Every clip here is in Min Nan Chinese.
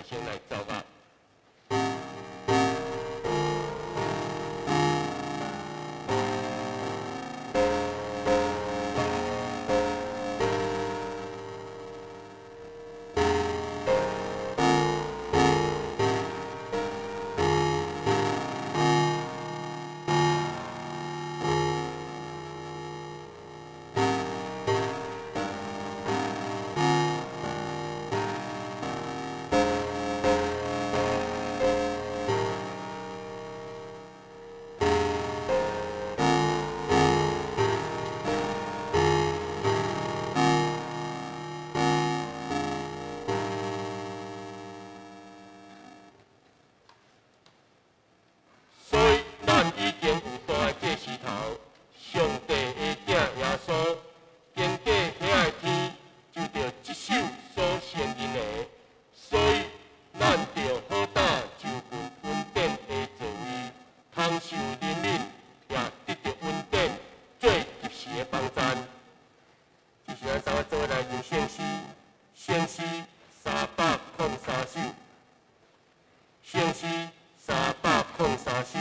聲來奏樂。所以，咱已經有大的祭司頭，上帝的囝耶穌，經過遐个天，就著這首所承認的。所以，咱著好膽就近恩典的座位，通受憐憫，也得著恩典，做及時的幫贊。這是咱三个做伙來吟聖詩，聖詩303首，聖詩303首。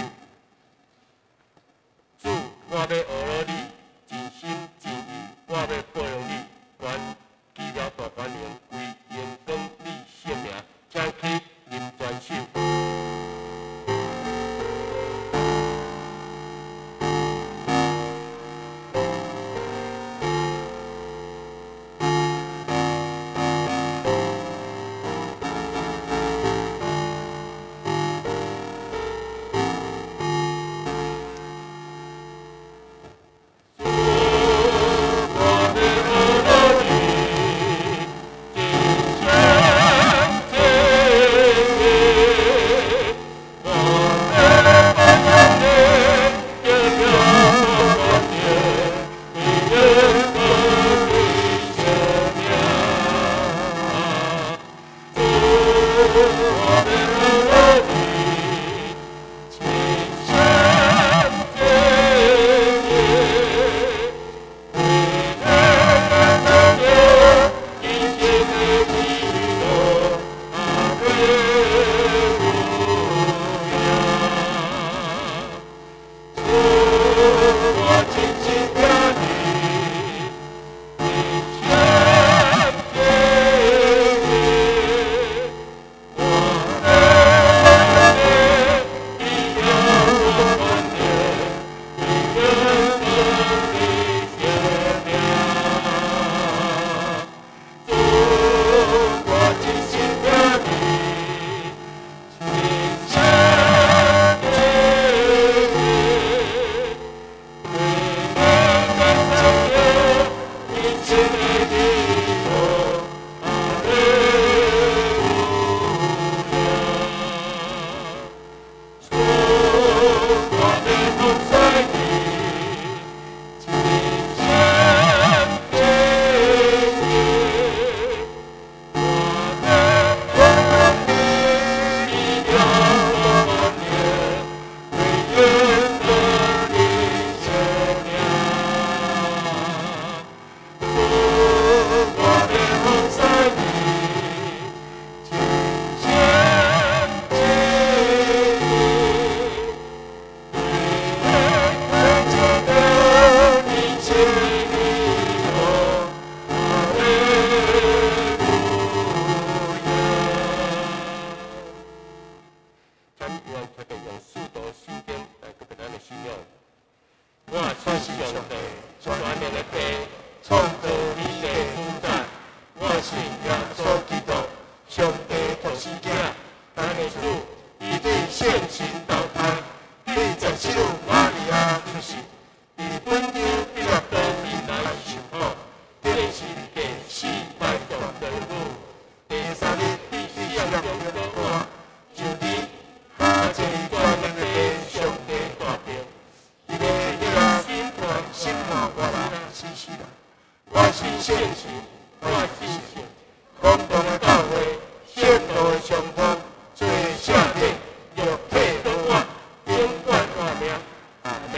主，我欲學了你，盡心盡意，我欲報應你，願奇妙大權能歸榮光你聖名，請起林全首。主，我欲學了你，盡心盡意，我欲報應你，奇妙大權能歸榮光你聖名。主，我欲學了你，盡心盡意，為了得著今生的喜樂，哈利路亞。主，我真心疼你，盡心盡意，我欲報應你，奇妙大權能歸榮光你聖名。主，我真心疼你，盡心盡意，為了得著今生的喜樂，哈利路亞。主，我欲服侍你，盡心盡意，我欲報應你，奇妙大權能歸榮光你聖名。主，我欲服侍你，盡心盡意，為了得著今生的喜樂，哈利路亞。請約翰特別用使徒信經來告別咱的信仰。我信上帝，全能的父，創造天地主宰。我信耶穌基督，上帝獨生囝，咱的主，伊對聖神投胎，佇十四瑪利亞出世，佇本丟彼拉多面來受苦，釘十字架死埋葬地獄，第三日佇死人中復活，上佇下濟全能的父上帝大爿，伊欲來審判審判活人死死人。我信聖神，我信聖公同的教會，聖徒的相通，罪的赦免，肉體復活，永遠活命。阿們。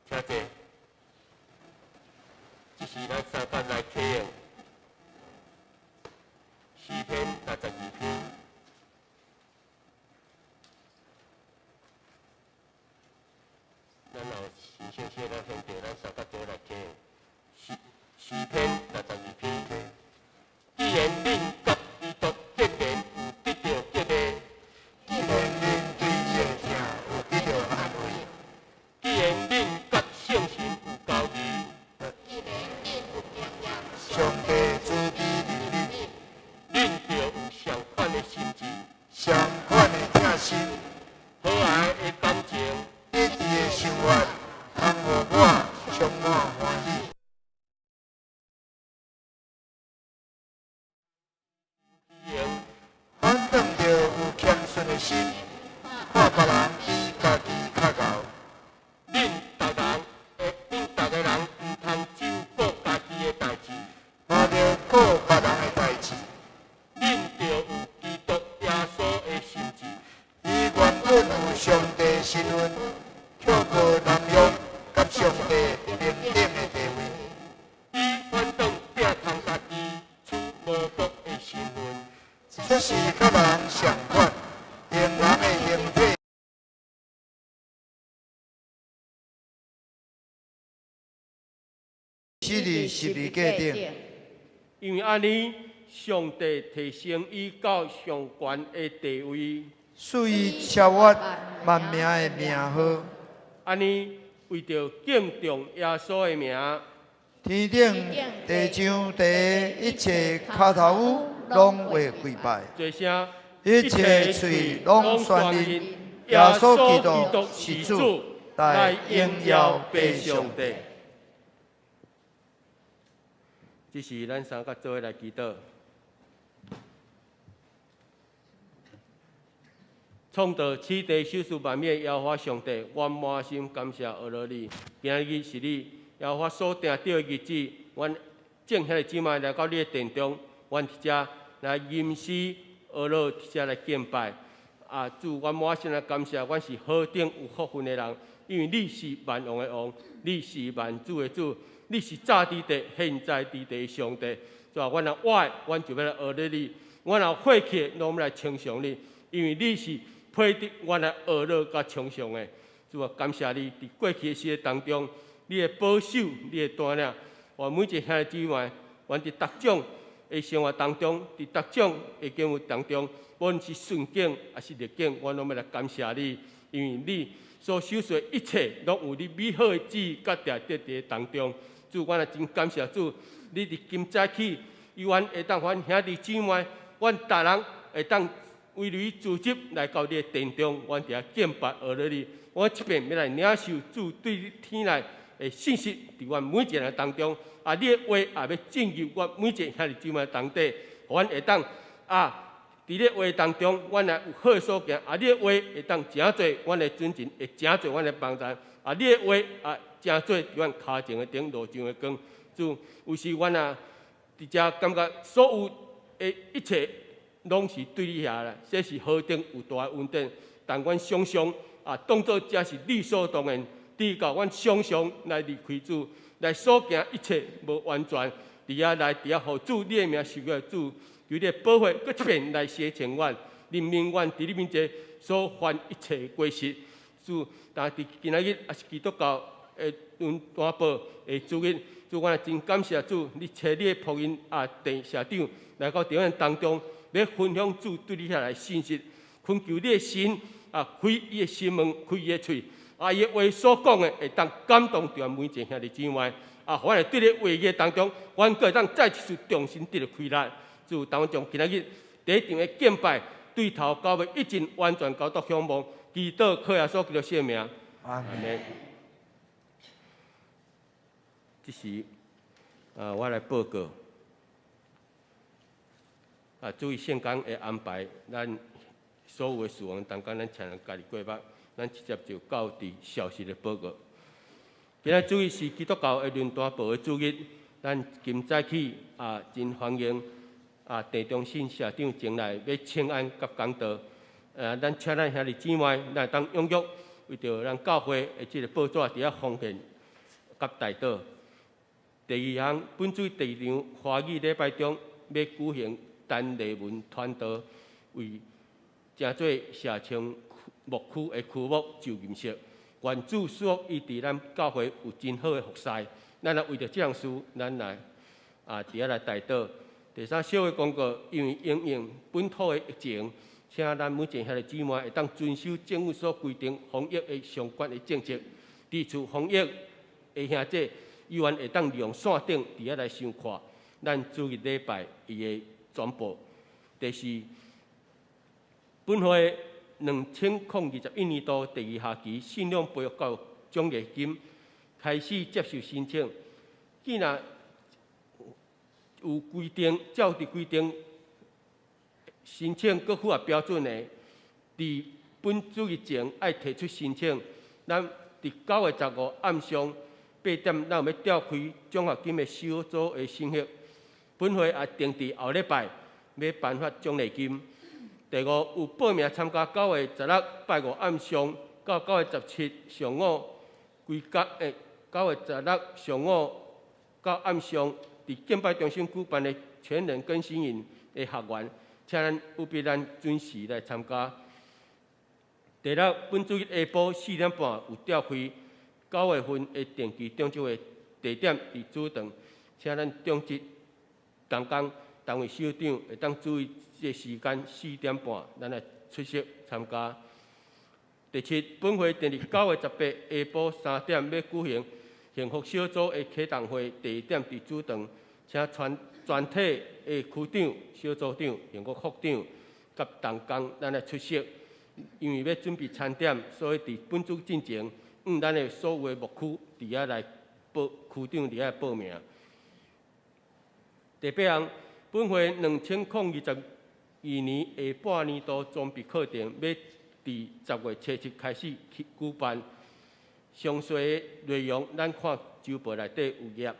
請坐。這是咱三擺來啟用詩篇62篇。息，咱現在咱三個做來聽詩詩篇62篇。既然恁佮基督結連，有得著激勵；既然恁對這個疼有得著安慰；既然恁佮聖神有交誼；既然恁有經驗上帝慈悲憐憫，恁著有相款的心志，相款的疼心，和藹的感情，一致的想法，通予我充滿歡喜。反轉著有謙遜的心，看別人比家己較𠢕。恁逐个人毋通只顧家己的代誌，嘛著顧別人的代誌。恁著有基督耶穌的心志。伊原本有上帝身份，卻無濫用佮上帝平等的地位。伊反轉摒空家己，取奴僕的身份，出世佮人相款，用人的形體。死佇十字架頂。因為按呢，上帝提升伊到上懸的地位，賜伊超越萬名的名號。按呢，為著敬重耶穌的名，天頂、地上、地下一切跤頭趺攏會跪拜，齊聲，一切喙攏宣認耶穌基督是主，來榮耀父上帝。這是咱三個做伙來祈禱。創造天地、創造萬物的耶和華上帝，我滿心感謝阿羅你。今日是你耶和華所定的日子，阮眾兄弟姊妹來到你的殿中，阮佇遮來吟詩阿羅，佇遮來敬拜。啊，主，阮滿心來感謝，阮是何等有福分的人，因為你是萬王的王，你是萬主的主，你是早佇地、現在佇地的上帝。主啊，阮若活的，阮就欲來阿羅你；阮若火去，攏欲來稱頌你，因為你是配得阮來阿羅佮稱頌的。主啊，感謝你佇過去的時當中，你的保守，你的帶領，我每一個兄弟姊妹，阮佇逐種的生活當中，佇逐種的境遇當中，無論是順境抑是逆境，阮攏欲來感謝你，因為你所守的一切，攏有你美好的旨意佮定佇佇當中。主，阮也真感謝主，你佇今早起，予阮會當阮兄弟姊妹，阮逐人會當為你組織來到你的殿中，阮佇遐敬拜阿羅你。我這邊欲來領受主對天來的信息，佇阮每一個人當中，啊，你的話也欲進入阮每一個兄弟姊妹當底，予阮會當啊，佇你的話當中，阮來有好的所行，啊，你的話會當成做阮的尊敬，會成做阮的幫助，啊，你的話啊，成做佇阮跤前的燈，路上的光。主，有時阮啊，佇遮感覺所有的一切攏是對你遐來，這是何等有大的恩典。但阮常常啊，當作這是理所當然，直到阮常常來離開主，來所行一切無完全，佇遐來佇遐予主你的名受過主，求你的保護，閣一遍來洗淨阮，憐憫阮佇你面前所犯一切的過失。主，但佇今仔日也是基督教的論壇報的主日，主，阮也真感謝主，你差你的僕人啊，鄭社長來到佇阮當中，欲分享主對你遐來信息，懇求你的神啊，開伊的心門，開伊的喙，啊，伊的話所講的會當感動著每一個兄弟姊妹，啊，予阮會對你話語當中，阮閣會當再一次重新得著開力。主，當阮將今仔日第一場的敬拜，對頭到尾一盡完全交託仰望，祈禱靠耶穌基督聖名。阿門。這時，啊，我來報告。啊，注意聖工的安排，咱所有的事項當間，咱請人家己過目，咱直接就到佇消息的報告。今仔主日是基督教的論壇報的主日，咱今早起啊，真歡迎啊，鄭中信社長前來欲請安佮講道。咱請咱兄弟姊妹，咱會當踴躍為著咱教會的這個報紙佇遐奉獻佮代禱。第二項，本主第二場華語禮拜中欲舉行陳麗文傳道，為誠做社青牧區的區牧就任式。願主賜福伊佇咱教會有真好的服侍。咱來為著這項事，咱來啊佇遐來代禱。第三小的公告，因為因應本土的疫情，請咱每一個兄弟姊妹會當遵守政府所規定防疫的相關的政策。佇厝防疫的兄弟，猶原會當利用線頂佇遐來收看咱主日禮拜伊的轉播。第四，本會2021年度第二學期信仰培育教育獎學金開始接受申請。既然有規定，照佇規定申請閣符合標準的，佇本主日前愛提出申請。咱佇9月15暗上8點，咱有欲召開獎學金的小組的審核。本會也定佇後禮拜欲頒發獎勵金。第五，有報名參加9月16拜五暗上到9月17上午規工，9月16上午到暗上，佇敬拜中心舉辦的全人更新營的學員，請咱務必咱準時來參加。第六，本主日下晡4點半有召開9月份的定期長執會，地點佇主堂，請咱長執同工同位首長會當注意這個時間4點半，咱來出席參加。第七，本會定佇9月18下晡3點欲舉行幸福小組的啟動會，地點佇主堂，請全全體的區長、小組長、幸福副長佮同工，咱來出席。因為欲準備餐點，所以佇本主日進前，向咱的所有的牧區佇遐來報區長佇遐報名。第八項，本會2022年下半年度裝備課程，欲佇10月初7開始去舉辦。詳細的內容，咱看週報內底有頁。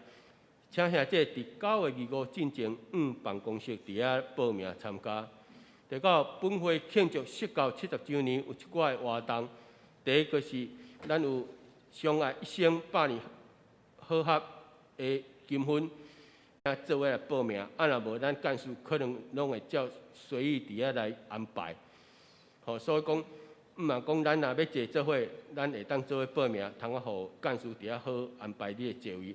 請兄弟佇9月25進前，向辦公室佇遐報名參加。第九，本會慶祝釋教70週年有一寡的活動。第一個是咱有相愛一生百年好合的金婚，請做伙來報名。啊，若無咱幹事可能攏會照隨意佇遐來安排。吼，所以講，毋嘛講咱若欲坐做伙，咱會當做伙報名，通啊予幹事佇遐好安排你的座位。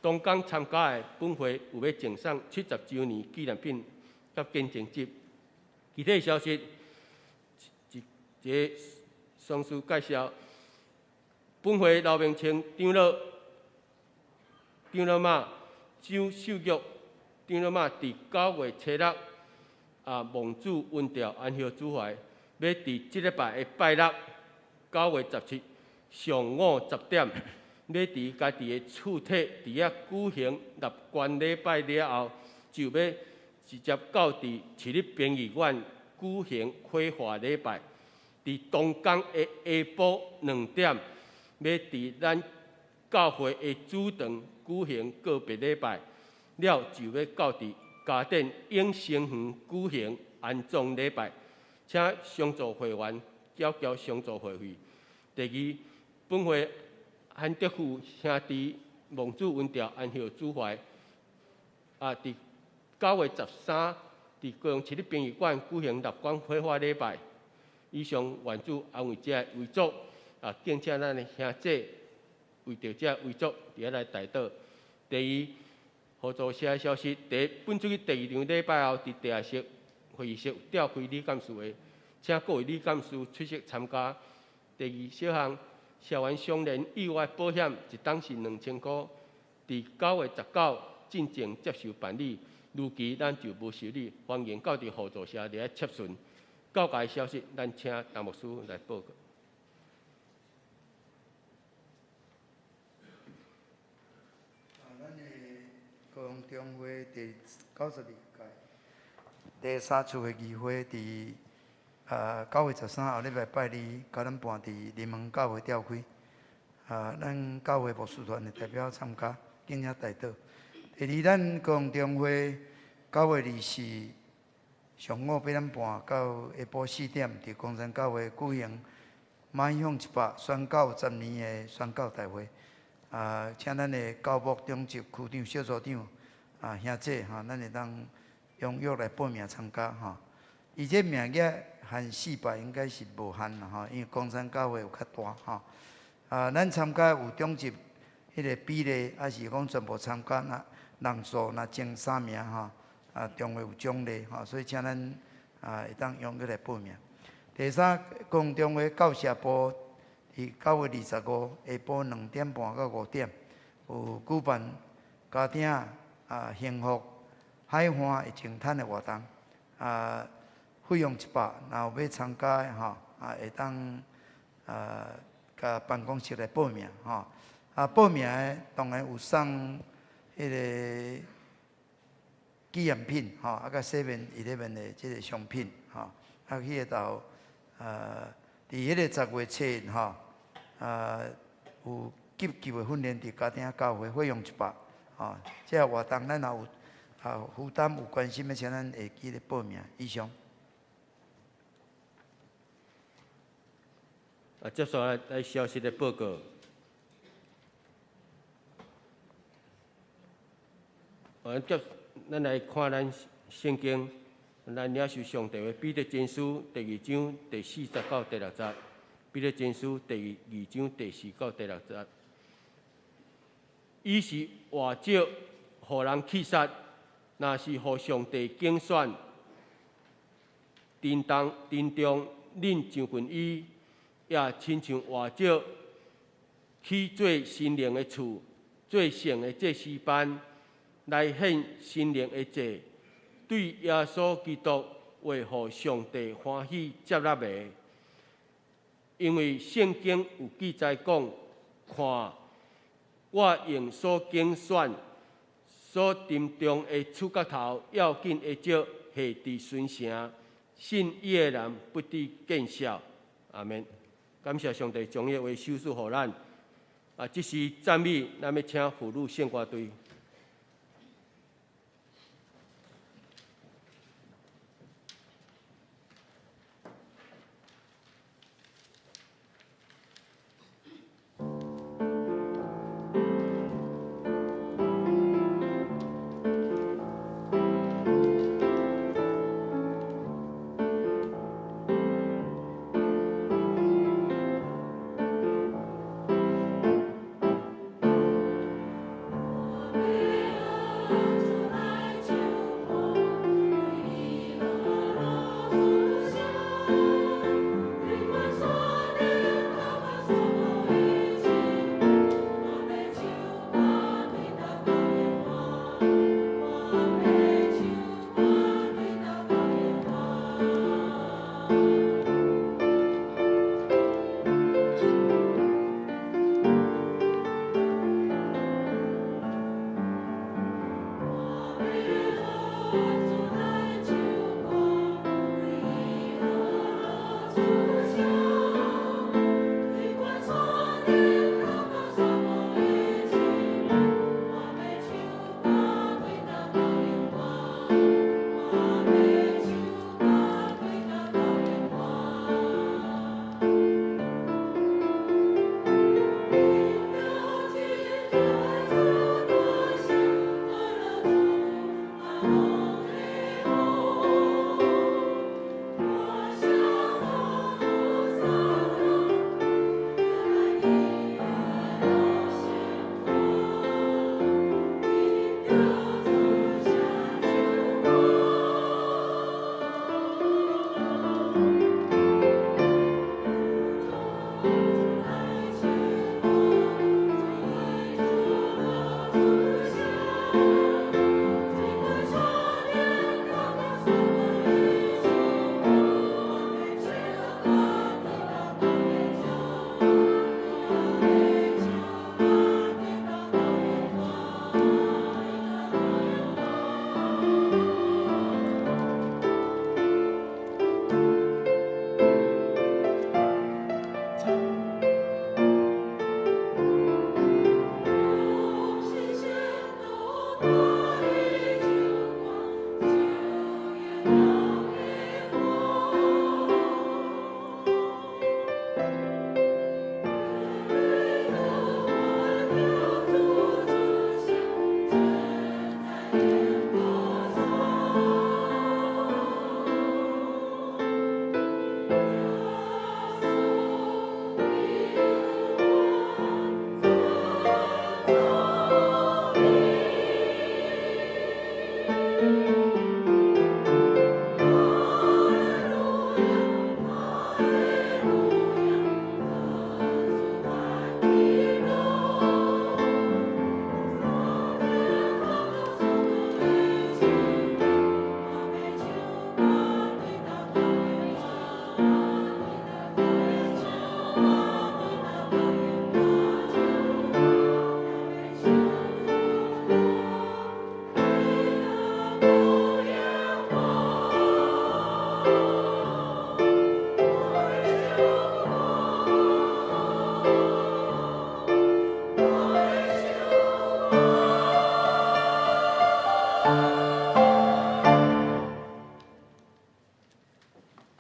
當工參加的本會有欲贈送70週年紀念品佮見證集。其他消息，一一個雙數介紹。本會劉明清長老、長老媽周秀玉長老媽，佇9月初6啊，望主恩召安息主懷，欲佇這禮拜的拜六9月17上午10點，欲佇家己的厝體佇遐舉行納棺禮拜了後，就欲直接到佇市立殯儀館舉行火化禮拜。佇當工的下晡2點，欲佇咱教會的主堂舉行告別禮拜，了就欲到佇嘉典永生園舉行安葬禮拜，請相助會員繳交相助會費。第二，本會韓德富兄弟望主恩召安息主懷，啊，佇9月13，佇高雄市立殯儀館舉行納棺火化禮拜。以上願主安慰這个遺囑，啊，敬請咱的兄弟為著這個遺囑佇遐來代禱。第二，互助社的消息，第一，本主日第二場禮拜後，佇地下室會議室召開理監事會，請各位理監事出席參加。第二小項，社員相連意外保險一冬是2000箍，佇9月19進前接受辦理，逾期咱就無受理，歡迎到佇互助社佇遐洽詢。教界消息，咱請陳牧師來報告。啊，咱的高雄中會第92屆第三次的議會，佇9月13後禮拜拜二9點半佇林園教會召開。啊，咱教會牧師團的代表參加，敬請代禱。第二，咱高雄中會9月24上午8點半到下晡4點，佇岡山教會舉行邁向100宣教10年的宣教大會。啊，請咱的教牧長執、區長、小組長啊、兄姐哈，咱會當踴躍來報名參加吼。伊這名額限400，應該是無限啦吼，因為岡山教會有較大吼。啊，咱參加有中級彼个比例，抑是講全部參加若人數若前三名吼，啊，中會有獎勵吼，所以請咱啊會當踴躍來報名。第三，高雄中會教社部佇9月25下晡2點半到5點，有舉辦家庭啊幸福海岸的淨灘的活動，啊，費用100，若有欲參加的吼，啊，會當啊，共辦公室來報名吼。啊，報名的當然有送彼个紀念品吼，啊，佮 Seven Eleven 的這个商品吼，啊，彼个頭啊，佇彼个10月7日吼，啊，有急救的訓練佇家庭教會，費用一百，吼，這个活動咱若有啊負擔有關心的，請咱會記得報名。以上。啊，接下來來消息的報告。啊，接咱來看咱聖經，咱領受上帝的彼得前書第二章第四節到第六節。彼得前書第二章第四到第六節。伊是活石，予人棄殺，若是予上帝揀選，震動震動恁親近伊，也親像活石起做新靈的厝，做聖的祭司班，來獻新靈的祭，對耶穌基督話予上帝歡喜接納的。因為聖經有記載講，看我用所揀選、所珍重的觸角頭要緊的石下佇巡城，信伊的人不致見笑。阿們。感謝上帝將伊的話賞賜予咱。啊，這時讚美，咱欲請婦女聖歌隊。我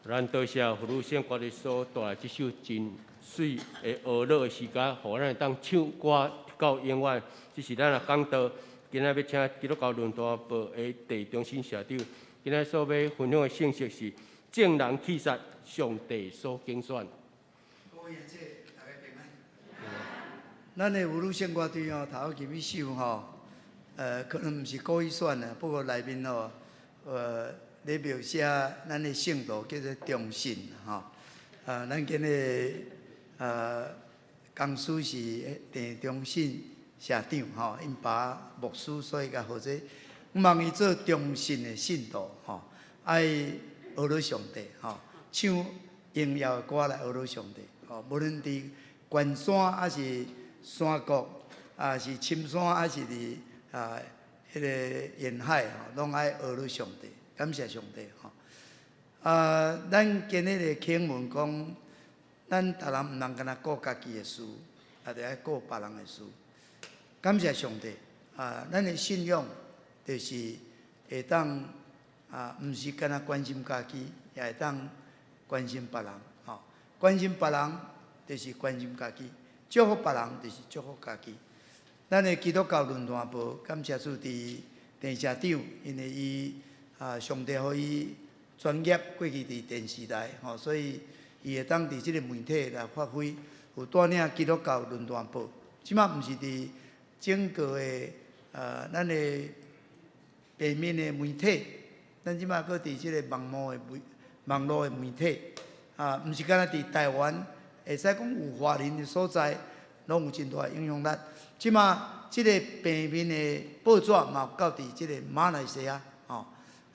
咱多謝福如聖歌所帶來這首真媠的哀樂的詩歌，予咱會當唱歌到永遠。這是咱的講道，今仔欲請基督教論壇報的鄭中信社長，今仔所欲分享的信息是眾人棄殺，上帝所揀選。各位姐，大家平安。咱的福如聖歌隊吼，頭入一首吼，可能毋是故意選的，不過內面吼，咧描寫咱的聖徒叫做忠信吼。啊，咱今日講師是鄭忠信社長吼，𪜶爸牧師，所以共號做，望伊做忠信的信徒吼，愛學了上帝吼，唱榮耀的歌來學了上帝吼，無論佇懸山抑是山谷，抑是深山，抑是佇彼个沿海吼，攏愛學了上帝。感謝上帝吼！啊，咱今日的經文講，咱逐人毋通干焦顧家己的事，也著愛顧別人的事。感謝上帝啊！咱的信仰就是會當啊，毋是干焦關心家己，也會當關心別人吼。關心別人就是關心家己，祝福別人就是祝福家己。咱的基督教論壇報，感謝主佇鄭社長，因為伊啊，上帝予伊專業過去佇電視台吼，所以伊會當佇這個媒體來發揮，有帶領基督教論壇報。這馬毋是佇整個的咱的平面的媒體，咱這馬閣佇這個網路的媒體，啊，毋是干焦佇台灣，會使講有華人的所在，攏有真大影響力。這馬這個平面的報紙嘛有到佇這個馬來西亞，吼。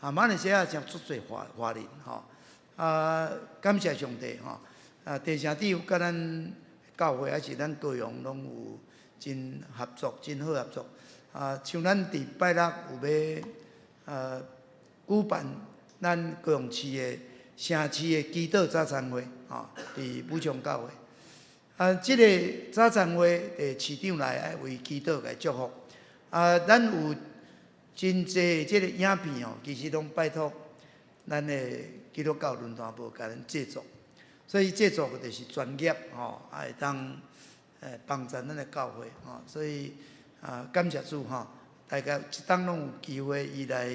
啊，馬來西亞真足濟華人吼，啊，感謝上帝吼，啊，鄭社長佮咱教會抑是咱高雄攏有真合作，真好合作。啊，像咱佇拜六有欲舉辦咱高雄市的城市的祈禱早餐會，吼，佇武昌教會。啊，這个早餐會的市長來愛為祈禱共祝福。啊，咱有真濟這个影片哦，其實攏拜託咱的基督教論壇報共咱製作，所以製作就是專業吼，也會當幫助咱的教會吼，所以啊感謝主吼，大家這當攏有機會伊來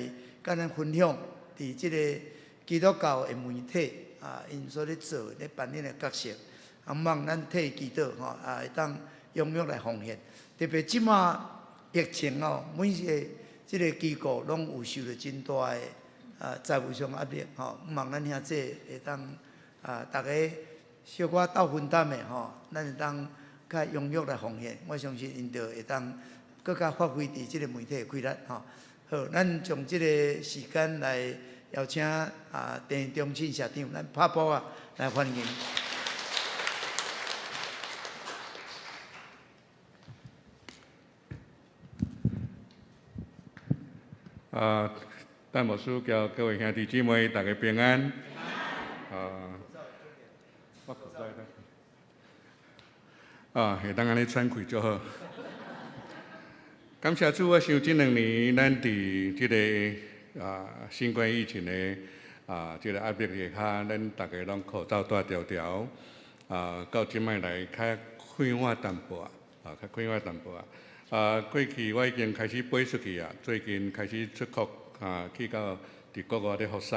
共咱分享，佇這个基督教的媒體啊，𪜶所咧做咧扮演的角色，啊，望咱替祈禱吼，啊會當踴躍來奉獻，特別這馬疫情哦，每一个這个機構攏有受著真大的財務上壓力吼，望咱兄弟會當啊，逐家小可鬥分擔的吼，咱會當較踴躍來奉獻，我相信𪜶就會當閣較發揮佇這个媒體的氣力吼。好，咱將這个時間來邀請鄭中信社長，咱拍鼓仔來歡迎。啊，戴牧師佮各位兄弟姊妹，大家平安。啊，我啊，會當按呢喘氣就好。感謝主，我想這兩年咱佇這个新冠疫情的這个壓力下，咱逐家攏口罩戴牢牢，啊，到這擺來較快活淡薄仔，啊，較快活淡薄仔。啊，過去我已經開始飛出去啊，最近開始出國啊，去到佇國外咧服侍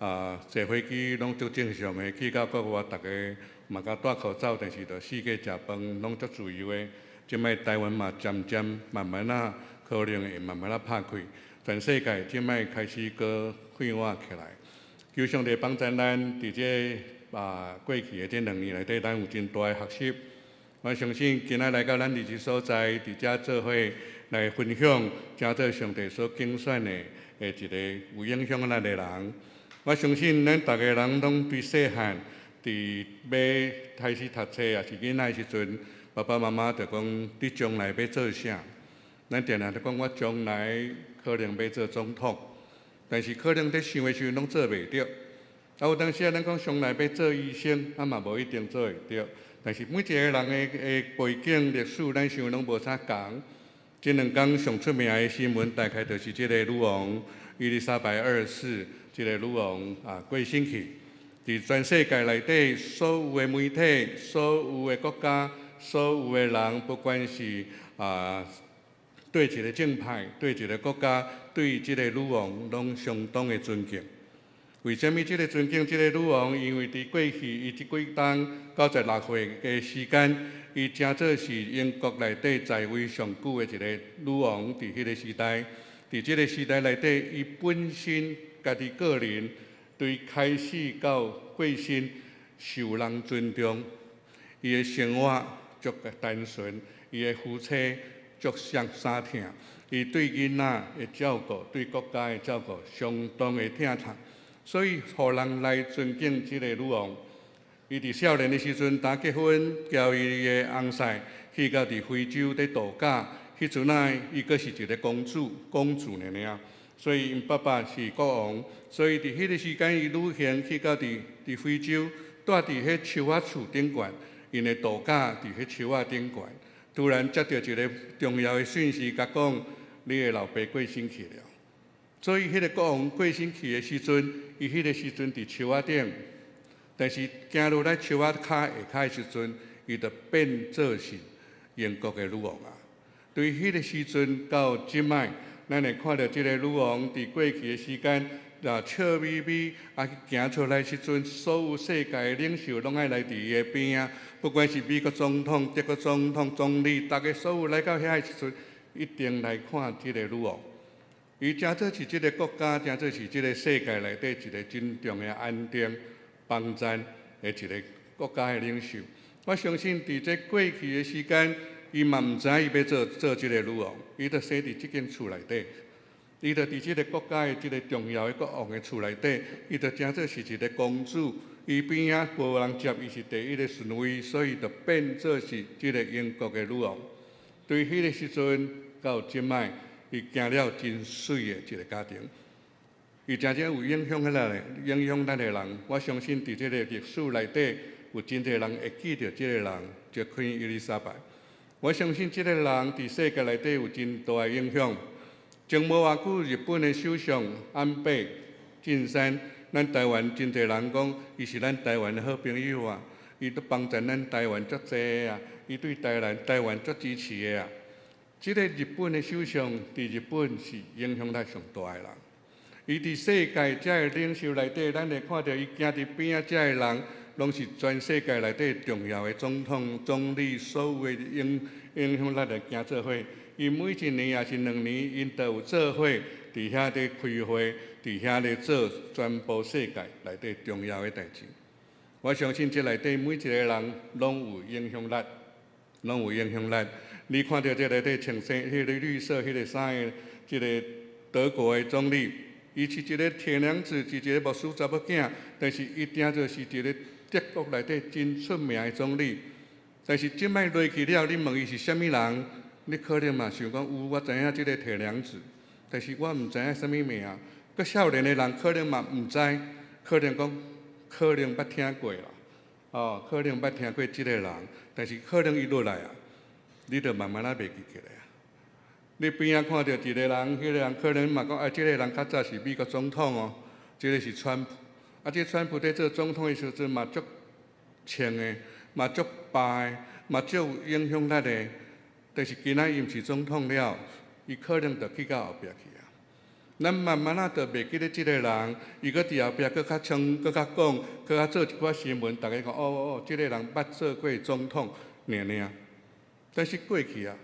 啊，坐飛機攏足正常的，去到國外逐家嘛共戴口罩，但是就四界食飯攏足自由的。這擺台灣嘛漸漸慢慢仔可能會慢慢仔拍開，全世界這擺開始閣快活起來。求上帝幫助咱佇這過去的這兩年內底，咱有真大的學習。我相信今仔來到咱佇這所在，佇遮做伙來分享，成做上帝所揀選的的一个有影響力的人。我相信咱逐个人攏對細漢，佇欲開始讀冊，抑是囡仔的時陣，爸爸媽媽就講你將來欲做啥？咱定定咧講我將來可能欲做總統，但是可能佇想的時陣攏做袂著。啊，有當時啊，咱講將來欲做醫生，啊嘛無一定做會著。但是每一個人的背景歷史，咱想攏無啥仝。這兩工上出名的新聞，大概就是這个女王伊麗莎白二世，這个女王啊過身去。佇全世界內底，所有的媒體、所有的國家、所有的人，不管是啊對一个正派、對一个國家，對這个女王攏相當的尊敬。為啥物這个尊敬這个女王？因為佇過去伊這幾冬96歲的時間，伊誠做是英國內底在位上久的一个女王。佇彼个時代，佇這个時代內底，伊本身家己個人，對開始到過身受人尊重，伊的生活足單純，伊的夫妻足相相疼，伊對囡仔的照顧，對國家的照顧相當的疼痛。所以，予人來尊敬這个女王。伊佇少年的時陣，當結婚，交伊的翁婿去到佇非洲佇度假。彼陣仔，伊閣是一个公主，公主爾爾。所以，𪜶爸爸是國王。所以，佇彼个時間，伊旅行去到佇非洲，蹛佇彼樹仔厝頂懸，𪜶的度假佇彼樹仔頂懸。突然接著一个重要的訊息，共講你的老爸過身去了。所以，彼个國王過身去的時陣，伊彼个時陣佇樹仔頂，但是行落來樹仔跤下跤的時陣，伊就變做是英國的女王啊。對彼个時陣到這擺，咱會看著這个女王佇過去的時間，啊笑眯眯啊行出來時陣，所有世界的領袖攏愛來佇伊的邊仔，不管是美國總統、德國總統、總理，逐家所有來到遐的時陣，一定來看這个女王。伊誠做是這个國家，誠做是這个世界內底一个真重要安定、幫贊的一个國家的領袖。我相信佇這過去的時間，伊嘛毋知伊欲做做這个女王，伊就生佇這間厝內底，伊就佇這个國家的這个重要的國王的厝內底，伊就誠做是一个公主。伊邊仔無人接，伊是第一个順位，所以就變做是這个英國的女王。對彼个時陣到這擺，伊行了真媠的一个家庭，伊誠正有影響彼個影響咱的人。我相信佇這个歷史內底，有真濟人會記著這个人，就 Queen 伊麗莎白。我相信這个人佇世界內底有真大的影響。前無偌久，日本的首相安倍晉三，咱台灣真濟人講，伊是咱台灣的好朋友啊，伊都幫贊咱台灣足濟啊，伊對台灣足支持的啊。這个日本的首相佇日本是影響力上大的人，伊佇世界遮个領袖內底，咱會看著伊行佇邊仔遮个人，攏是全世界內底重要的總統、總理，所有的影響力來行做伙。伊每一年抑是兩年，𪜶都有做伙佇遐咧開會，佇遐咧做全部世界內底重要的代誌。我相信這內底每一個人攏有影響力，攏有影響力。你看著這內底穿衫、彼个綠色、彼个衫的這个德國的總理，伊是一个鐵娘子，是一个牧師查某囝，但是伊定做是一个德國內底真出名的總理。但是這擺落去了，你問伊是啥物人，你可能嘛想講有，我知影這个鐵娘子，但是我毋知影啥物名。閣少年的人可能嘛毋知，可能講可能捌聽過啦，哦，可能捌聽過這个人，但是可能伊落來啊，你就慢慢仔袂記起來啊。你邊仔看著一个人，彼个人可能嘛講啊，這个人較早是美國總統哦，這个是川普。啊，這川普佇做總統的時陣嘛足衝的，嘛足霸的，嘛足有影響力的。但是今仔伊毋是總統了，伊可能就去到後壁去啊。咱慢慢仔就袂記得這个人，伊閣佇後壁閣較衝，閣較講，閣較做一寡新聞，逐家講哦哦，這个人捌做過總統，爾爾。但是過去啊，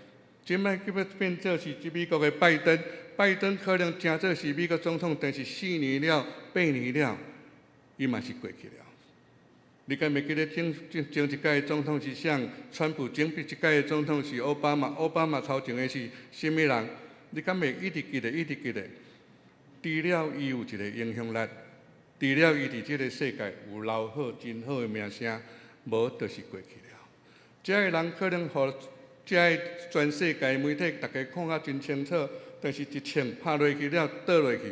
這擺閣欲變做是美國的拜登，拜登可能誠做是美國總統，但是4年了、8年了，伊嘛是過去了。你敢會記得前前前一屆總統是誰？川普前一屆總統是奧巴馬，奧巴馬頭前的是啥物人？你敢會一直記得，一直記得？除了伊有一个影響力，除了伊佇這个世界有留好真好的名聲，無就是過去了。這个人可能予這个全世界媒體逐家看甲真清楚，但是一槍拍落去了，倒落去，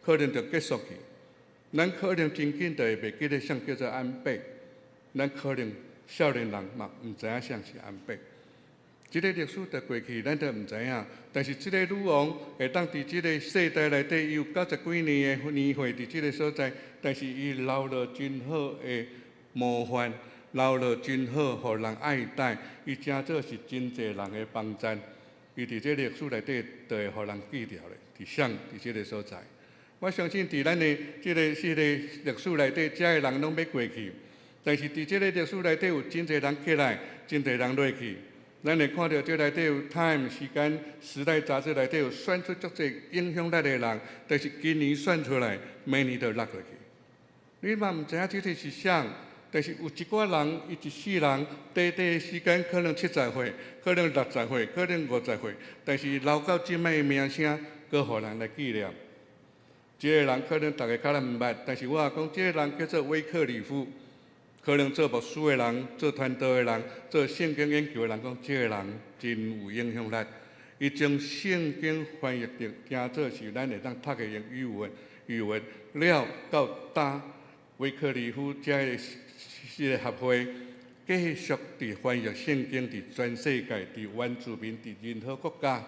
可能就結束去。咱可能真緊就會袂記得啥叫做安倍，咱可能少年人嘛毋知影啥是安倍。這个歷史就過去，咱就毋知影。但是這个女王會當佇這个世代內底，伊有九十幾年的年歲佇這个所在，但是伊留落真好的模範，留落真好，予人愛戴。伊誠做是真濟人的幫贊。伊佇這歷史內底，就會予人記著咧。佇啥？佇這个所在。我相信佇咱的這个歷史內底，遮的人攏欲過去。但是佇這个歷史內底，有真濟人起來，真濟人落去。咱會看著這內底有《Time》時間時代雜誌內底有選出足濟影響力的人，但是今年選出來，明年就落落去。你嘛毋知影這个是啥，但是有一寡人，伊一世人，短短時間可能70歲，可能60歲，可能50歲，但是留到這擺的名聲，閣予人來紀念。這個人可能逐家較毋捌，但是我講這個人叫做威克里夫。可能做牧師的人、做傳道的人、做聖經研究的人，講這個人真有影響力。伊將聖經翻譯成誠做是咱會當讀會用語文了到今威克里夫遮个這个協會繼續佇翻譯聖經，佇全世界、佇原住民、佇任何國家，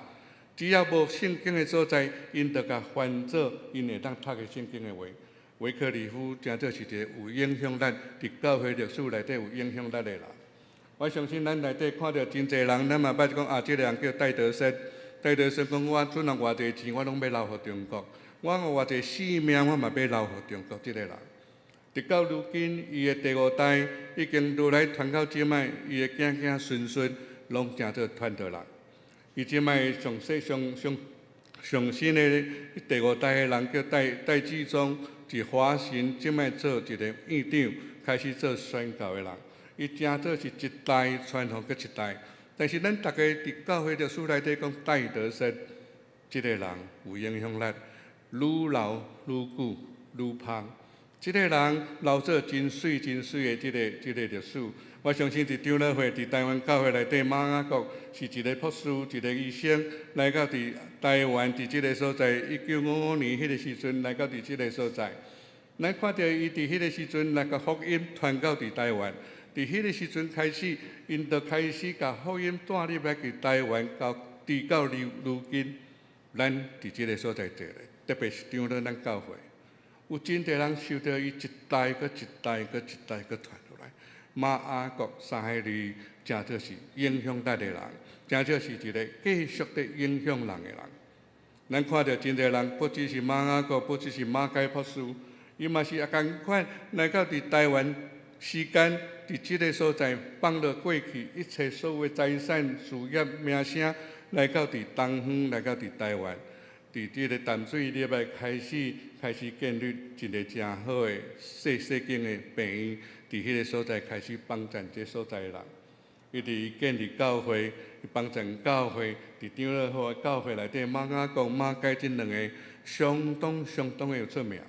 只要無聖經的所在，𪜶就共翻做𪜶會當讀的聖經的話。威克里夫誠做是一個有影響力，佇教會歷史內底有影響力的人。我相信咱內底看著真濟人，咱嘛捌講啊，這個人叫戴德生。戴德生講我陣偌濟錢，我攏欲留予中國；我有偌濟性命，我嘛欲留予中國。這個人，直到如今，伊的第五代已經落來傳到這擺，伊的囝囝孫孫攏誠做傳道人。伊這擺上細上上上新的第五代的人叫戴戴志忠。佇華神這擺做一個院長，開始做宣教的人，伊誠做是一代傳予閣一代。但是咱逐家佇教會歷史內底講戴德生，這個人有影響力，愈老愈久愈芳。這個人留做真媠真媠的這個歷史。我相信佇長老會佇台灣教會內底，馬雅各是一個博士，一個醫生，來到佇台灣佇這個所在，1955年彼個時陣來到佇這個所在。咱看著伊佇彼個時陣來共福音傳到佇台灣，佇彼個時陣開始，𪜶就開始共福音帶入來佇台灣，到直到如今，咱佇這個所在坐咧，特別是長老咱教會，有真濟人受著伊一代閣一代閣一代閣傳落來。馬雅各三個字，誠做是影響力的人，誠做是一個繼續佇影響人的人。咱看著真濟人，不只是馬雅各，不只是馬偕博士，伊嘛是也仝款來到佇台灣時間，佇這個所在放落過去一切所有財產、事業、名聲，來到佇東方，來到佇台灣，佇這個淡水入來開始建立一個誠好的細細間的病院，佇彼個所在開始幫贊這所在的人。伊佇建立教會，幫贊教會，佇長老會教會內底，馬雅各、馬偕這兩个相當相當的有出名。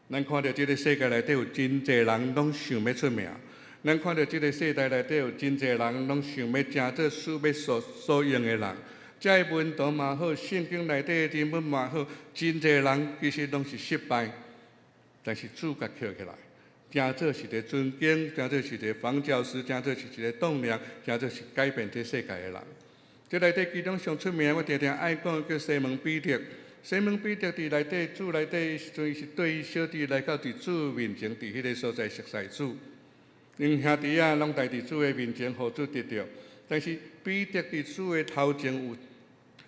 咱看著這个世界內底有真濟人攏想欲出名，咱看著這个世代內底有真濟人攏想欲誠做主欲所用的人。這个門徒嘛好，聖經內底的人物嘛好，真濟人其實攏是失敗，但是主共抾起來，誠做是一个尊敬，誠做是一個房角石，誠做是一個棟梁，誠做是改變這世界的人。這內底其中上出名，我定定愛講叫西門彼得。西門彼得佇內底主內底時陣，伊是綴伊小弟來到佇主面前，佇彼个所在熟似主。𪜶兄弟仔攏來佇主的面前，予主得著。但是彼得佇主的頭前有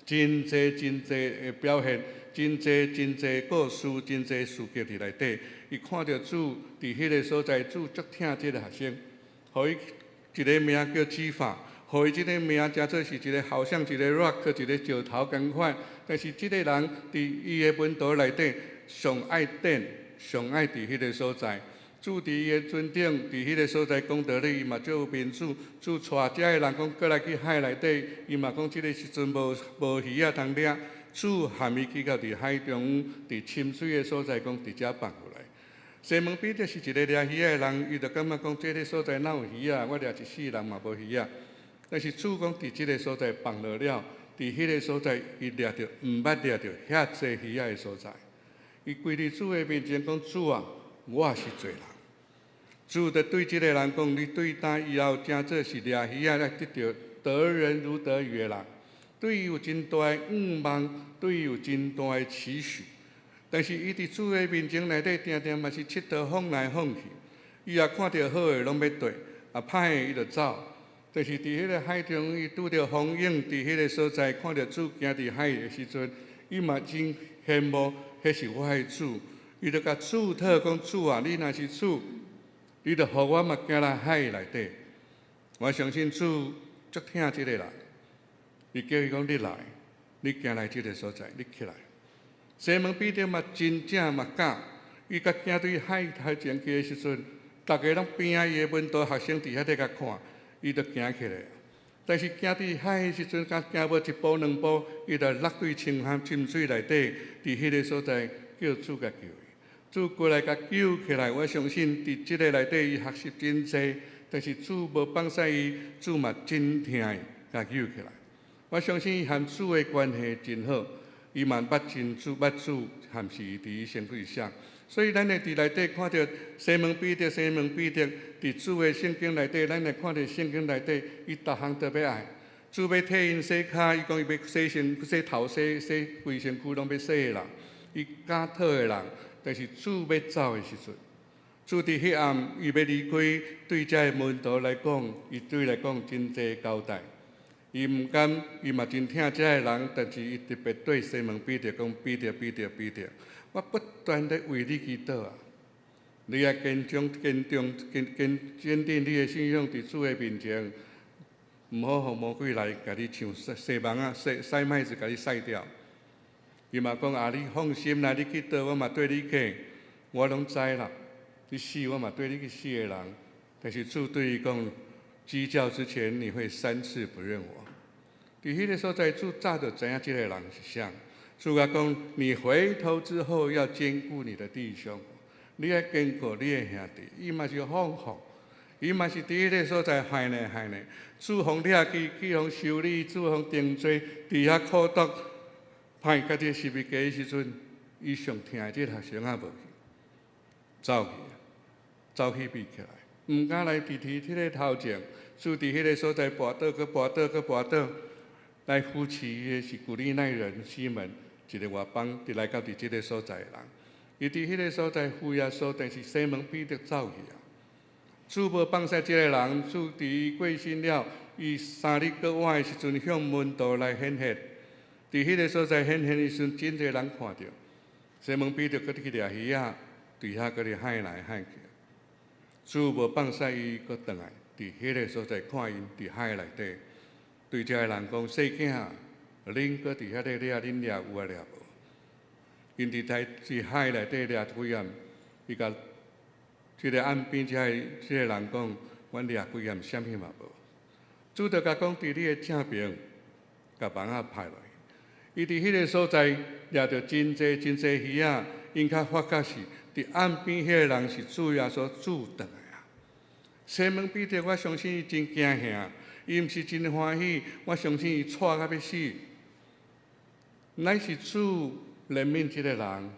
真濟真濟的表現，真濟真濟故事，真濟事件佇內底。伊看著主佇彼个所在，主足疼這个學生，予伊一个名叫磯法，予伊這个名誠做是一个好像一个 rock 一个石頭仝款。但是這个人佇伊的門徒內底上愛等，上愛佇彼个所在。主佇伊的船頂，佇彼个所在講道理，伊嘛足有面子。主帶遮的人講過來去海內底，伊嘛講這个時陣無魚仔通掠。主含伊去到佇海中，佇深水的所在，講佇遮放落來。西門彼得是一個掠魚仔的人，伊就感覺講這个所在哪有魚仔？我掠一世人嘛無魚仔。但是主講佇這个所在放落了，佇彼个所在伊掠著毋捌掠著遐濟魚仔的所在。伊跪佇主的面前講：主啊，我是罪人。主就對這个人講：你對今以後誠做是掠魚仔來得著得人如得魚的人，對伊有真大的向望，對伊有真大的期許。但是伊佇主的面前內底，定定嘛是𨑨迌晃來晃去。伊也看著好的攏欲綴，啊歹的伊就走。但是佇彼个海中，伊拄著風湧，佇彼個所在看著主行佇海的時陣，伊嘛真羨慕，彼是我的主。伊就共主討講：主啊，你若是主，你就予我嘛行來海內底。我相信主足疼這個人，伊叫伊講：你來，你行來這個所在，你起來。西門彼得嘛真正嘛敢，伊共行對海頭前去的時陣，逐家攏邊仔伊的門徒學生佇遐咧共看，伊就行起來。但是行佇海的時陣，敢行無一步兩步，伊就落對深海深水內底，佇彼個所在叫主共救伊。主過來共救起來，我相信佇這个內底伊學習真濟，但是主無放捨伊，主嘛真疼伊，共救起來。我相信伊和主的關係真好，伊嘛捌真主，捌主含是伊佇伊身軀上。所以咱會佇內底看著西門彼得，西門彼得佇主的聖經內底，咱會看著聖經內底，伊逐項都欲愛。主欲替𪜶洗跤，伊講伊欲洗身、洗頭、洗洗規身軀攏欲洗的人，伊敢討的人。但是主欲走的時陣，主佇彼暗伊欲離開，對遮个門徒來講，伊對來講真濟交代。伊毋甘，伊嘛真疼遮个人，但是伊特別對西門彼得講：彼得，彼得，彼得，我不斷咧為你祈禱啊！你愛堅強、堅強、堅堅堅定你的信仰佇主的面前，毋好予魔鬼來共你像篩篩網仔、篩篩麥子共你篩掉。伊嘛講啊，你放心啦，你去倒，我嘛綴你去，我攏知啦。你死，我嘛綴你去死的人。但是主對伊講，雞叫之前，你會三次不認我。佇彼个所在，主早就知影這个人是啥。主共講，你回頭之後要堅固你的弟兄，你愛堅固你的兄弟。伊嘛是放放，伊嘛是佇彼个所在害呢害呢。主予掠去，去予修理，主予定罪，佇遐苦毒，判伊這十字架的時陣，伊上疼的這個學生仔無去，走去，走去避起來，毋敢來佇佇彼个頭前，主佇彼个所在跋倒，閣跋倒，閣跋倒，來扶持伊的是古利奈人西門，一个外邦佇來到佇這个所在的人。伊佇彼个所在扶耶穌，但是西門彼得走去啊。主無放捨這个人，主佇伊過身了，伊3日閣活的時陣，向門徒來顯現。佇彼个所在顯現的時陣，真濟人看著。西門彼得閣去掠魚仔，佇遐閣咧害來害去。主無放捨伊，閣轉來，佇彼个所在看𪜶佇海內底，對遮个人講：細囝，恁閣佇遐咧掠，恁掠有啊掠無？𪜶佇台佇海內底掠幾暗，伊共這个岸邊遮个這个人講：阮掠幾暗，啥物嘛無。主就共講：佇你的正爿，共網仔拍落去。伊佇彼个所在掠著真濟真濟魚仔，𪜶較發覺是佇岸邊彼个人是主耶穌主轉來啊。西門彼得，我相信伊真驚嚇，伊毋是真歡喜，我相信伊掣甲欲死。乃是主憐憫這个人，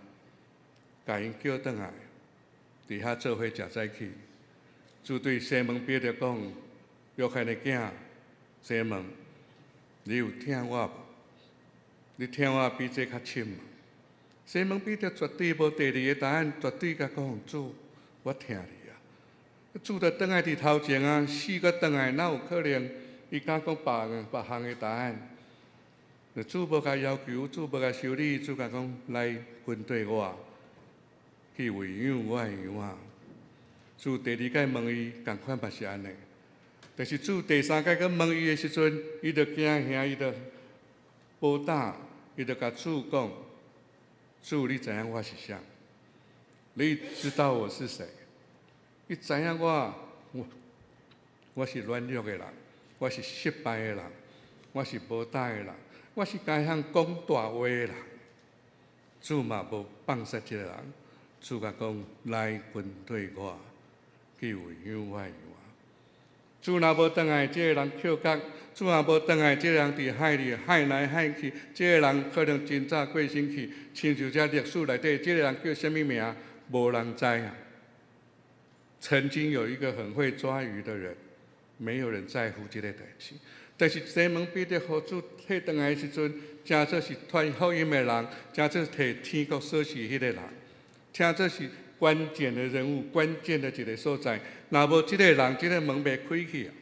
共𪜶叫轉來，佇遐做伙食早起。主對西門彼得講：約翰的囝，西門，你有疼我無？你疼我比這較深無？西門彼得絕對無第二个答案，絕對共講主，我疼你啊！主就轉來佇頭前啊，死閣轉來，哪有可能？伊敢講別別項的答案？主無共要求，主無共修理，主共講來跟綴我，去餵養我的羊仔。主第二擺問伊，仝款嘛是按呢。但是主第三擺閣問伊的時陣，伊就驚嚇，伊就無膽，伊就共主講：主，你知影我是啥？你知道我是誰？你知影我，我我是軟弱的人，我是失敗的人，我是無膽的人，我是敢曉講大話的人。主嘛無放捨這個人，主共講來跟綴我，去餵養我的羊仔。主若無轉來，這个人抾角；主若無轉來，這个人佇海裡害來害去，這个人可能真早過身去。親像這歷史內底，這个人叫啥物名？無人知啊。曾經有一個很會抓魚的人，沒有人在乎這個代誌。但是西門彼得予主提轉來的時陣，成做是傳福音的人，成做提天國鎖匙彼個人，成做是關鍵的人物，關鍵的一個所在。若無這個人，這個門袂開去啊。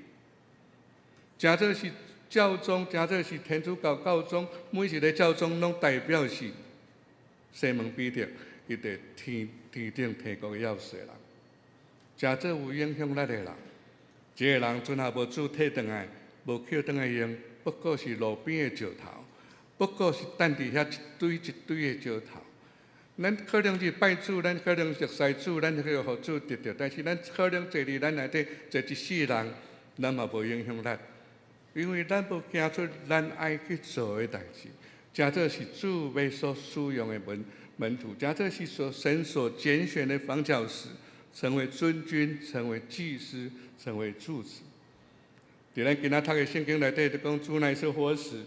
成做是教宗，成做是天主教教宗，每一個教宗攏代表是西門彼得，伊佇天天頂天國的鑰匙的人，成做有影響力的人。這個人陣若無主提轉來，無抾轉來用，不過是路邊的石頭，不過是等佇遐一堆一堆的石頭。咱可能是拜主，咱可能熟似主，咱去予主得著，但是咱可能坐佇咱內底坐一世人，咱嘛無影響力，因為咱無行出咱愛去做的代誌，成做是主欲所使用的門徒，成做是所神所揀選的房角石，成為尊君，成為祭司，成為柱子。佇咱今仔讀的聖經內底就講，主乃是活石，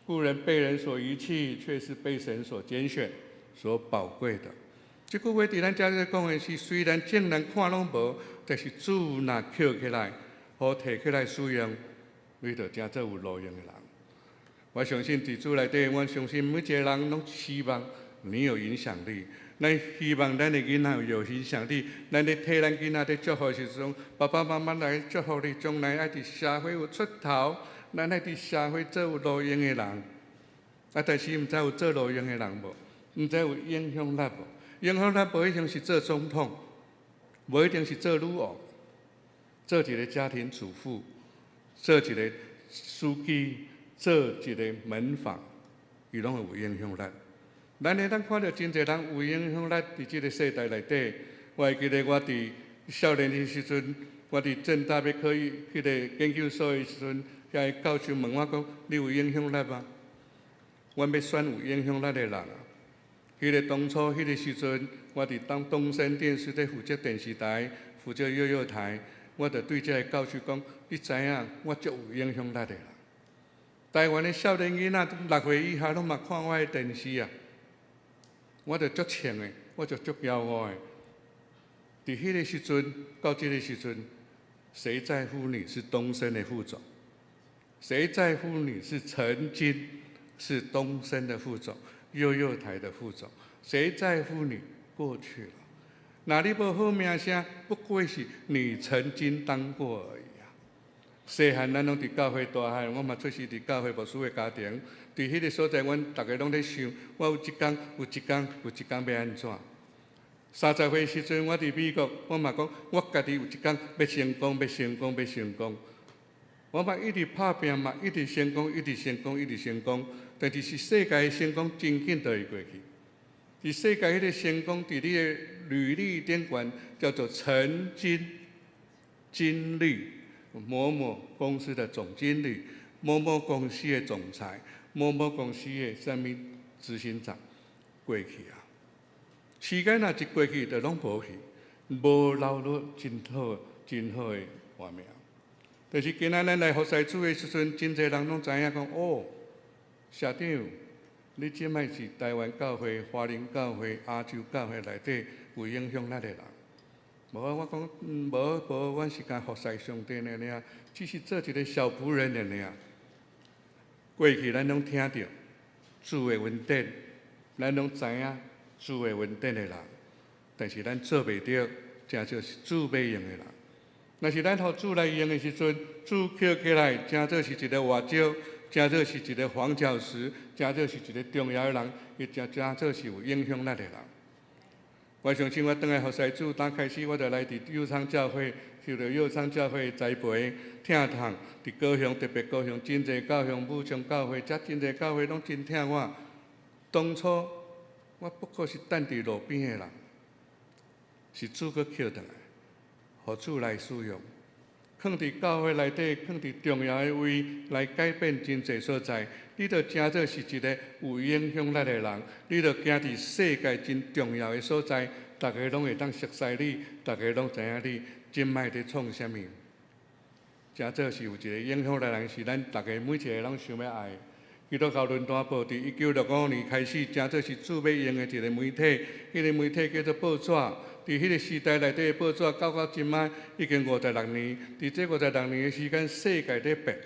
固然被人所遺棄，卻是被神所揀選、所寶貴的。這句話佇咱遮咧講的是，雖然眾人看攏無，但是主若抾起來，予提起來使用，你就成做有路用的人。我相信佇主內底，我相信每一個人攏希望你有影響力。咱希望咱的囡仔有影響力，咱咧替咱囡仔咧祝福的時陣，爸爸媽媽來祝福你，將來愛佇社會有出頭，咱愛佇社會做有路用的人。啊，但是毋知有做路用的人無？毋知有影響力無？影響力無一定是做總統，無一定是做女王，做一個家庭主婦，做一個司機，做一個門房，伊攏會有影響力。咱會當看著真濟人有影響力佇這個世代內底。我會記得我佇少年的時陣，我佇政大欲考彼個研究所的時陣，遐個教授問我講：你有影響力嗎？阮欲選有影響力的人啊！彼個當初彼個時陣，我佇當東森電視咧負責電視台，負責幼幼台，我就對這个教授講：你知影，我足有影響力的啦！台灣的少年囡仔6歲以下攏嘛看我的電視啊！我就足穿的，我就足驕傲的。佇彼個時陣到這個時陣，誰在乎你是東森的副總？誰在乎你是曾經是東森的副總、幼幼台的副總？誰在乎你過去了？若你無好名聲，不過是你曾經當過而已啊！細漢咱攏佇教會大漢，我嘛出世佇教會牧師的家庭。佇彼個所在，阮逐家攏咧想，我有一工，有一工，有一工欲按怎？30歲時陣，我佇美國，我嘛講，我家己有一工欲成功，欲成功，欲成功。我嘛一直拍拚嘛，一直成功，一直成功，一直成功。但是是世界的成功真緊就會過去。佇世界彼個成功，佇你的履歷頂懸叫做曾經經歷某某公司的總經理，某某公司的總裁，某某公司的啥物執行長，過去啊！時間若一過去，就攏無去，無留落真好、真好的畫面。但是今仔咱來服侍主的時陣，真濟人攏知影講哦，社長，你這擺是台灣教會、華人教會、亞洲教會內底有影響力的人。無啊，我講無無，阮是干服侍上帝爾爾，只是做一個小僕人爾爾。過去咱攏聽著主的恩典，咱攏知影主的恩典的人，但是咱做袂著，成做是主欲用的人。若是咱予主來用的時陣，主抾起來，成做是一個活石，成做是一個房角石，成做是一個重要的人，伊成做是有影響力的人。我相信我轉來服侍主，當開始我就來佇右昌教會，受著右昌教會的栽培，疼痛佇高雄，特別高雄真濟教會、武昌教會，遮真濟教會攏真疼我。當初我不過是等佇路邊的人，是主閣抾轉來，予主來使用，囥佇教會內底，囥佇重要的位來改變真濟所在。你著成做是一個有影響力的人，你著行佇世界真重要的所在，逐家攏會當熟似你，逐家攏知影你這擺佇創啥物。成做是有一個影響力的人，是咱逐家每一個人想欲愛的。基督教論壇報佇1965年開始，成做是主欲用的一個媒體，彼個媒體叫做報紙。佇彼個時代內底的報紙，到這擺已經56年。佇這56年的時間，世界佇變。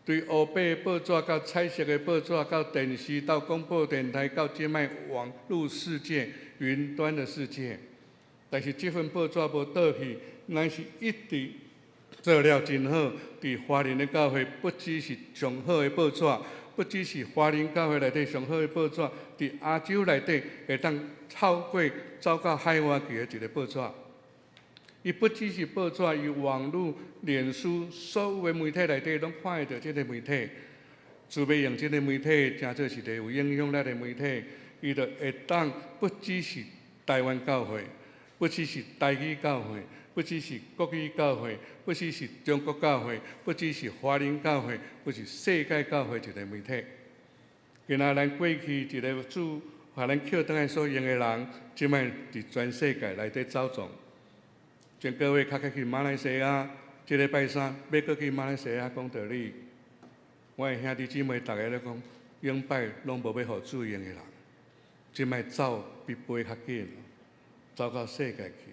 對烏白的報紙到彩色的報紙，到電視，到廣播電台，到這擺網路世界、雲端的世界。但是這份報紙無倒去，咱是一直做了真好。佇華人的教會，不只是上好的報紙，不只是華人教會內底上好的報紙，佇亞洲內底會當透過走到海外去的一个報紙。伊不只是報紙，伊網路、臉書，所有的媒體內底攏看會著這个媒體。主欲用這个媒體，成做是一个有影響力的媒體，伊就會當不只是台灣教會，不只是台語教會，不只是國語教會，不只是中國教會，不只是華人教會，不是世界教會一個媒體。今仔咱過去一个主，予咱抾轉來所用的人，這擺佇全世界內底走傱。前個月較去馬來西亞，這禮拜三欲閣去馬來西亞講道理。我的兄弟姊妹逐家咧講，永擺攏無欲予主用的人，這擺走比飛較緊，走到世界去。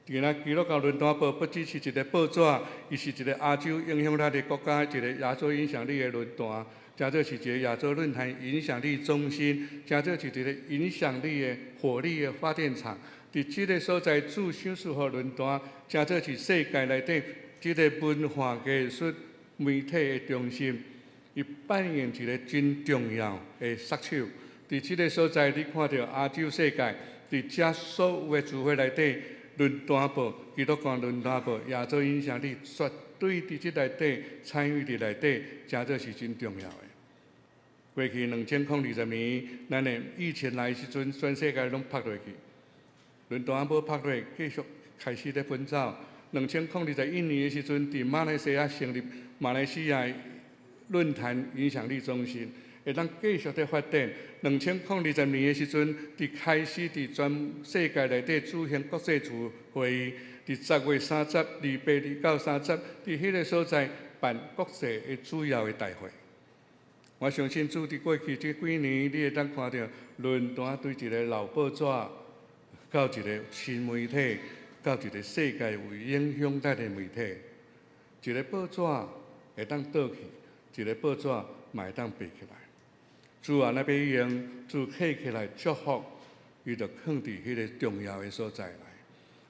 今仔基督教論壇報不只是一个報紙，伊是一个亞洲影響力的國家，一个亞洲影響力的論壇，誠做是一个亞洲論壇影響力中心，誠做是一个影響力的火力的發電廠。佇這个所在，主賞賜予論壇，誠做是世界內底這个文化藝術媒體的中心，伊扮演一个真重要的殺手。佇這个所在，你看著亞洲世界，佇遮所有的聚會內底，論壇報、基督教論壇報、亞洲影響力，絕對佇這內底參與佇內底，誠做是真重要的。過去2020年，咱的疫情來時陣，全世界攏拍落去。論壇無拍落，繼續開始咧奔走。2021年的時陣，佇馬來西亞成立馬來西亞論壇影響力中心，會當繼續咧發展。2020年的時陣，佇開始佇全世界內底舉行國際組會議，佇10月30、28、29、30，佇彼个所在辦國際的主要的大會。我相信主佇過去這幾年，你會當看著論壇對一个老報紙，到一个新媒體，到一个世界有影響力的媒體，一个報紙會當倒去，一个報紙嘛會當爬起來。主啊，若欲用，主起起來祝福，伊就囥佇彼个重要的所在來。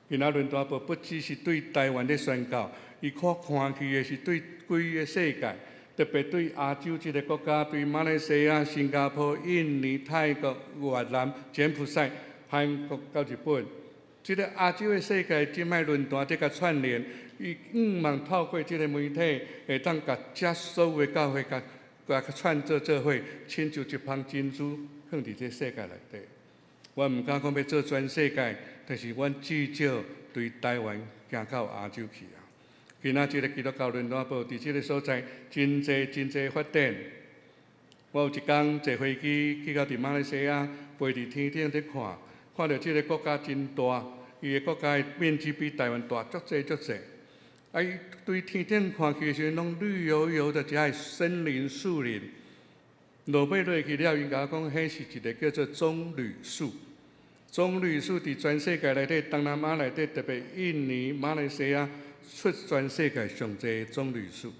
今仔論壇報不只是對台灣咧宣告，伊看看去的是對規个世界，特別對亞洲這个國家，對馬來西亞、新加坡、印尼、泰國、越南、柬埔寨、韓國到日本，這个亞洲的世界，這擺論壇這共串聯，伊向望透過這个媒體，會當共遮所有的教會共共串做做伙，親像一芳珍珠放佇這世界內底。我毋敢講欲做全世界，但是阮至少對台灣行到亞洲去啊！今仔這个基督教論壇報佇這个所在真濟真濟發展。我有一工坐飛機去到佇馬來西亞，飛佇天頂佇看，看著這个國家真大，伊的國家的面積比台灣大足濟足濟。啊，伊對天頂看去的時陣，攏綠油油的，遮的森林樹林。落尾落去了，𪜶共我講，彼是一个叫做棕櫚樹。棕櫚樹佇全世界內底，東南亞內底，特別印尼、馬來西亞，出全世界上濟棕櫚樹。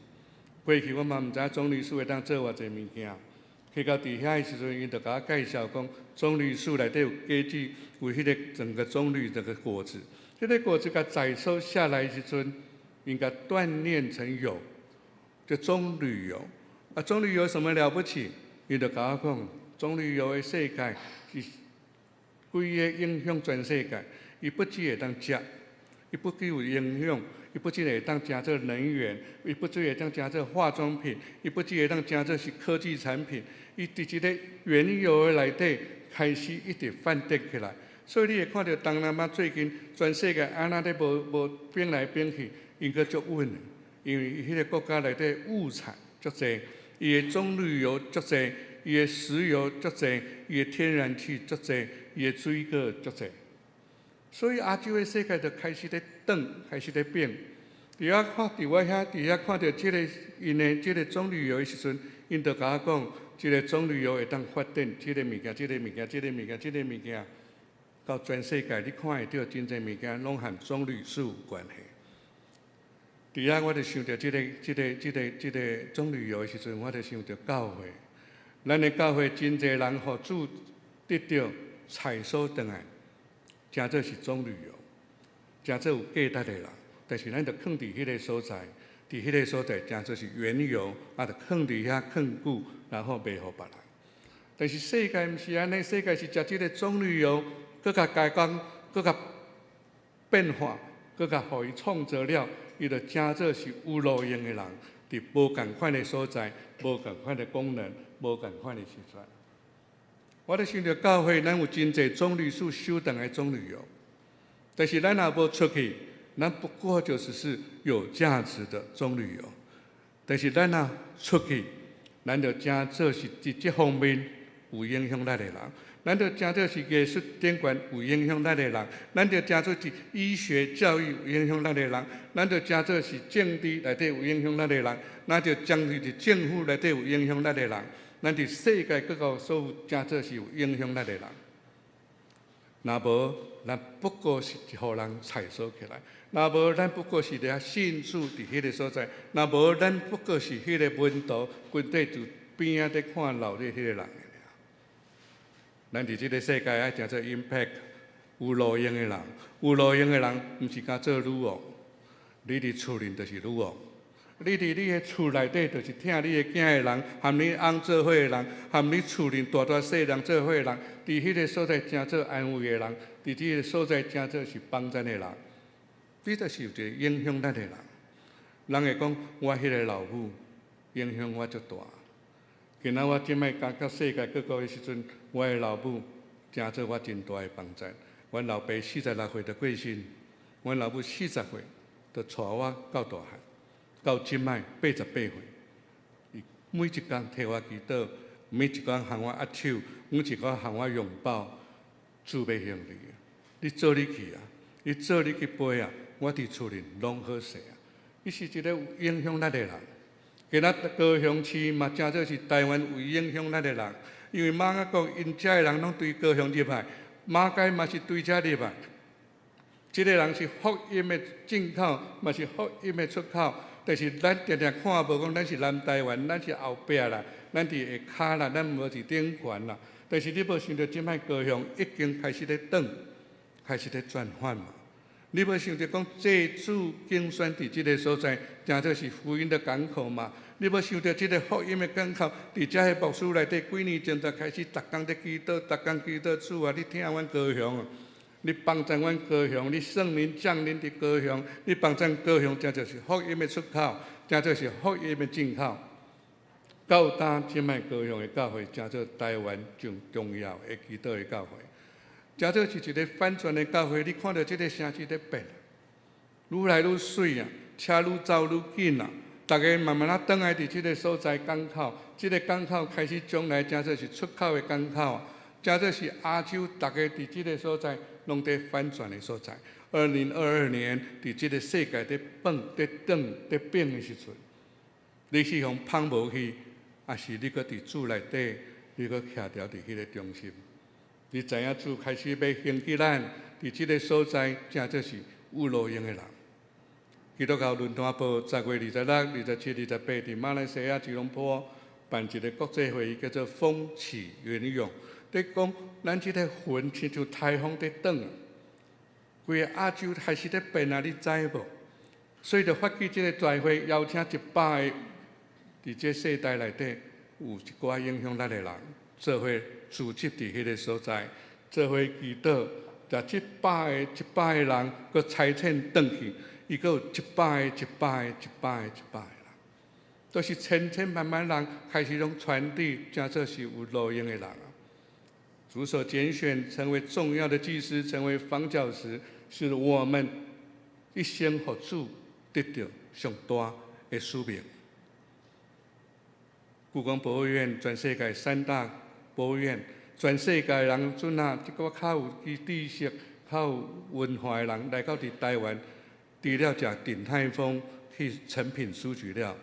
過去我嘛毋知影棕櫚樹會當做偌濟物件。去到佇遐的時陣，𪜶就共我介紹講，棕櫚樹內底有果子，有彼個整個棕櫚這個果子。這个果子共採收下來的時陣，𪜶共鍛煉成油，叫棕櫚油。啊，棕櫚油有什麼了不起？伊就共我講，棕櫚油的世界是規个影響全世界。伊不只會當食，伊不只有營養，伊不只會當誠做能源，伊不只會當誠做化妝品，伊不只會當誠做是科技產品。伊佇這个原油的內底開始一直發展起來。所以你會看著東南亞最近全世界按怎咧無無變來變去，𪜶閣足穩的，因為伊彼个國家內底物產足濟，伊的棕櫚油足濟，伊的石油足濟，伊的天然氣足濟，伊的水果足濟。所以亞洲的世界就開始咧轉，開始咧變。佇遐看，佇我遐，佇遐看著這个𪜶的這个棕櫚油的時陣，𪜶就共我講，這个棕櫚油會當發展這个物件，這个物件，這个物件，這个物件，到全世界你看會著真濟物件攏和棕櫚樹有關係。佇遐我就想著這個棕櫚油的時陣，我就想著教會。咱的教會真濟人予主得著採收轉來，成做是棕櫚油，成做有價值的人。但是咱就囥佇彼個所在，佇彼個所在成做是原油，啊，就囥佇遐囥久，然後賣予別人。但是世界毋是按呢，世界是食這個棕櫚油，閣共加工，閣共變化，閣共予伊創造了，伊就成做是有路用的人，佇無仝款的所在，無仝款的功能，無仝款的時陣。我咧想著教會，咱有真濟棕櫚樹收轉來棕櫚油，但是咱若無出去，咱不過就是是有價值的棕櫚油。但是咱若出去，咱就成做是佇這方面有影響力的人，咱就成做是藝術頂懸有影響力的人，咱就成做是醫學教育有影響力的人，咱就成做是政治內底有影響力的人，咱就成做是政府內底有影響力的人，咱佇世界各國所有成做是有影響力的人。若無，咱不過是予人採收起來；若無，咱不過是佇遐信主佇彼個所在；若無，咱不過是彼個門徒，規塊佇邊仔佇看鬧熱彼個人爾。咱佇這個世界愛成做 impact 有路用的人，有路用的人，毋是干做女王。你佇厝裡就是女王，你佇你的厝內底就是疼你的囝的人，含你翁做伙的人，含你厝裡大大細人做伙的人，佇彼個所在成做安慰的人，佇這個所在成做是幫贊的人，你就是有一個影響力的人。人會講我彼個老母影響我足大。今仔我這擺行到世界各國的時陣，我的老母成做我真大的幫贊。阮老爸46歲就過身，阮老母40歲就帶我到大漢，到這擺88歲。伊每一工替我祈禱，每一工向我握手，每一工向我擁抱，主欲興你，你做你去啊，你做你去飛啊，我佇厝裡攏好勢啊。伊是一個有影響力的人。今仔高雄市嘛，成做是台灣有影響力的人，因為媽仔國𪜶遮的人攏對高雄入來，馬偕嘛是對遮入來。這個人是福音的進口，嘛是福音的出口。但是咱定定看無講，咱是南台灣，咱是後壁啦，咱佇下跤啦，咱無佇頂懸啦。但是你無想著，這擺高雄已經開始咧轉，開始咧轉換嘛。你無想著講，這主揀選佇這個所在，成做是福音的港口嘛？你無想著這個福音的港口，佇遮个牧師內底，幾年前就開始，逐工佇祈禱，逐工祈禱，主啊，你疼阮高雄，你幫贊阮高雄，你聖靈降臨佇高雄，你幫贊高雄，這就是福音的出口，這就是福音的進口。到今這擺高雄的教會，成做台灣上重要的祈禱的教會。這做是一個反轉的教會，你看著這個城市咧變，愈來愈媠啊，車愈走愈緊啊，逐家慢慢仔轉來佇這個所在港口，這個港口開始將來成做是出口的港口，成做是亞洲逐家佇這個所在攏佇反轉的所在。2022年，佇這個世界佇變、佇轉、佇變的時陣，你去予捧無去，抑是你閣佇主內底，你閣徛牢佇彼個中心？你知影主開始欲興起咱，佇這個所在，成做是有路用的人。基督教論壇報10月26、27、28，佇馬來西亞吉隆坡辦一個國際會議，叫做“風起雲湧”。佇講咱這個雲親像颱風佇轉，規个亞洲開始佇變啊！你知無？所以就發起這個大會，邀請100個佇這世代內底有一寡影響力的人，做伙聚集佇彼個所在，做伙祈禱，共這百個、100個人，閣差遣轉去，伊閣有一百個、一百個、一百個、一百個人，都是千千萬萬人開始攏傳遞，成做是有路用的人。主所揀選成為重要的祭司，成為房角石，是我們一生予主得著上大的使命。故宮博物院，全世界三大博物院，全世界人陣啊，這個較有知識、較有文化的人來到佇台灣，除了食鼎泰豐去誠品書局了，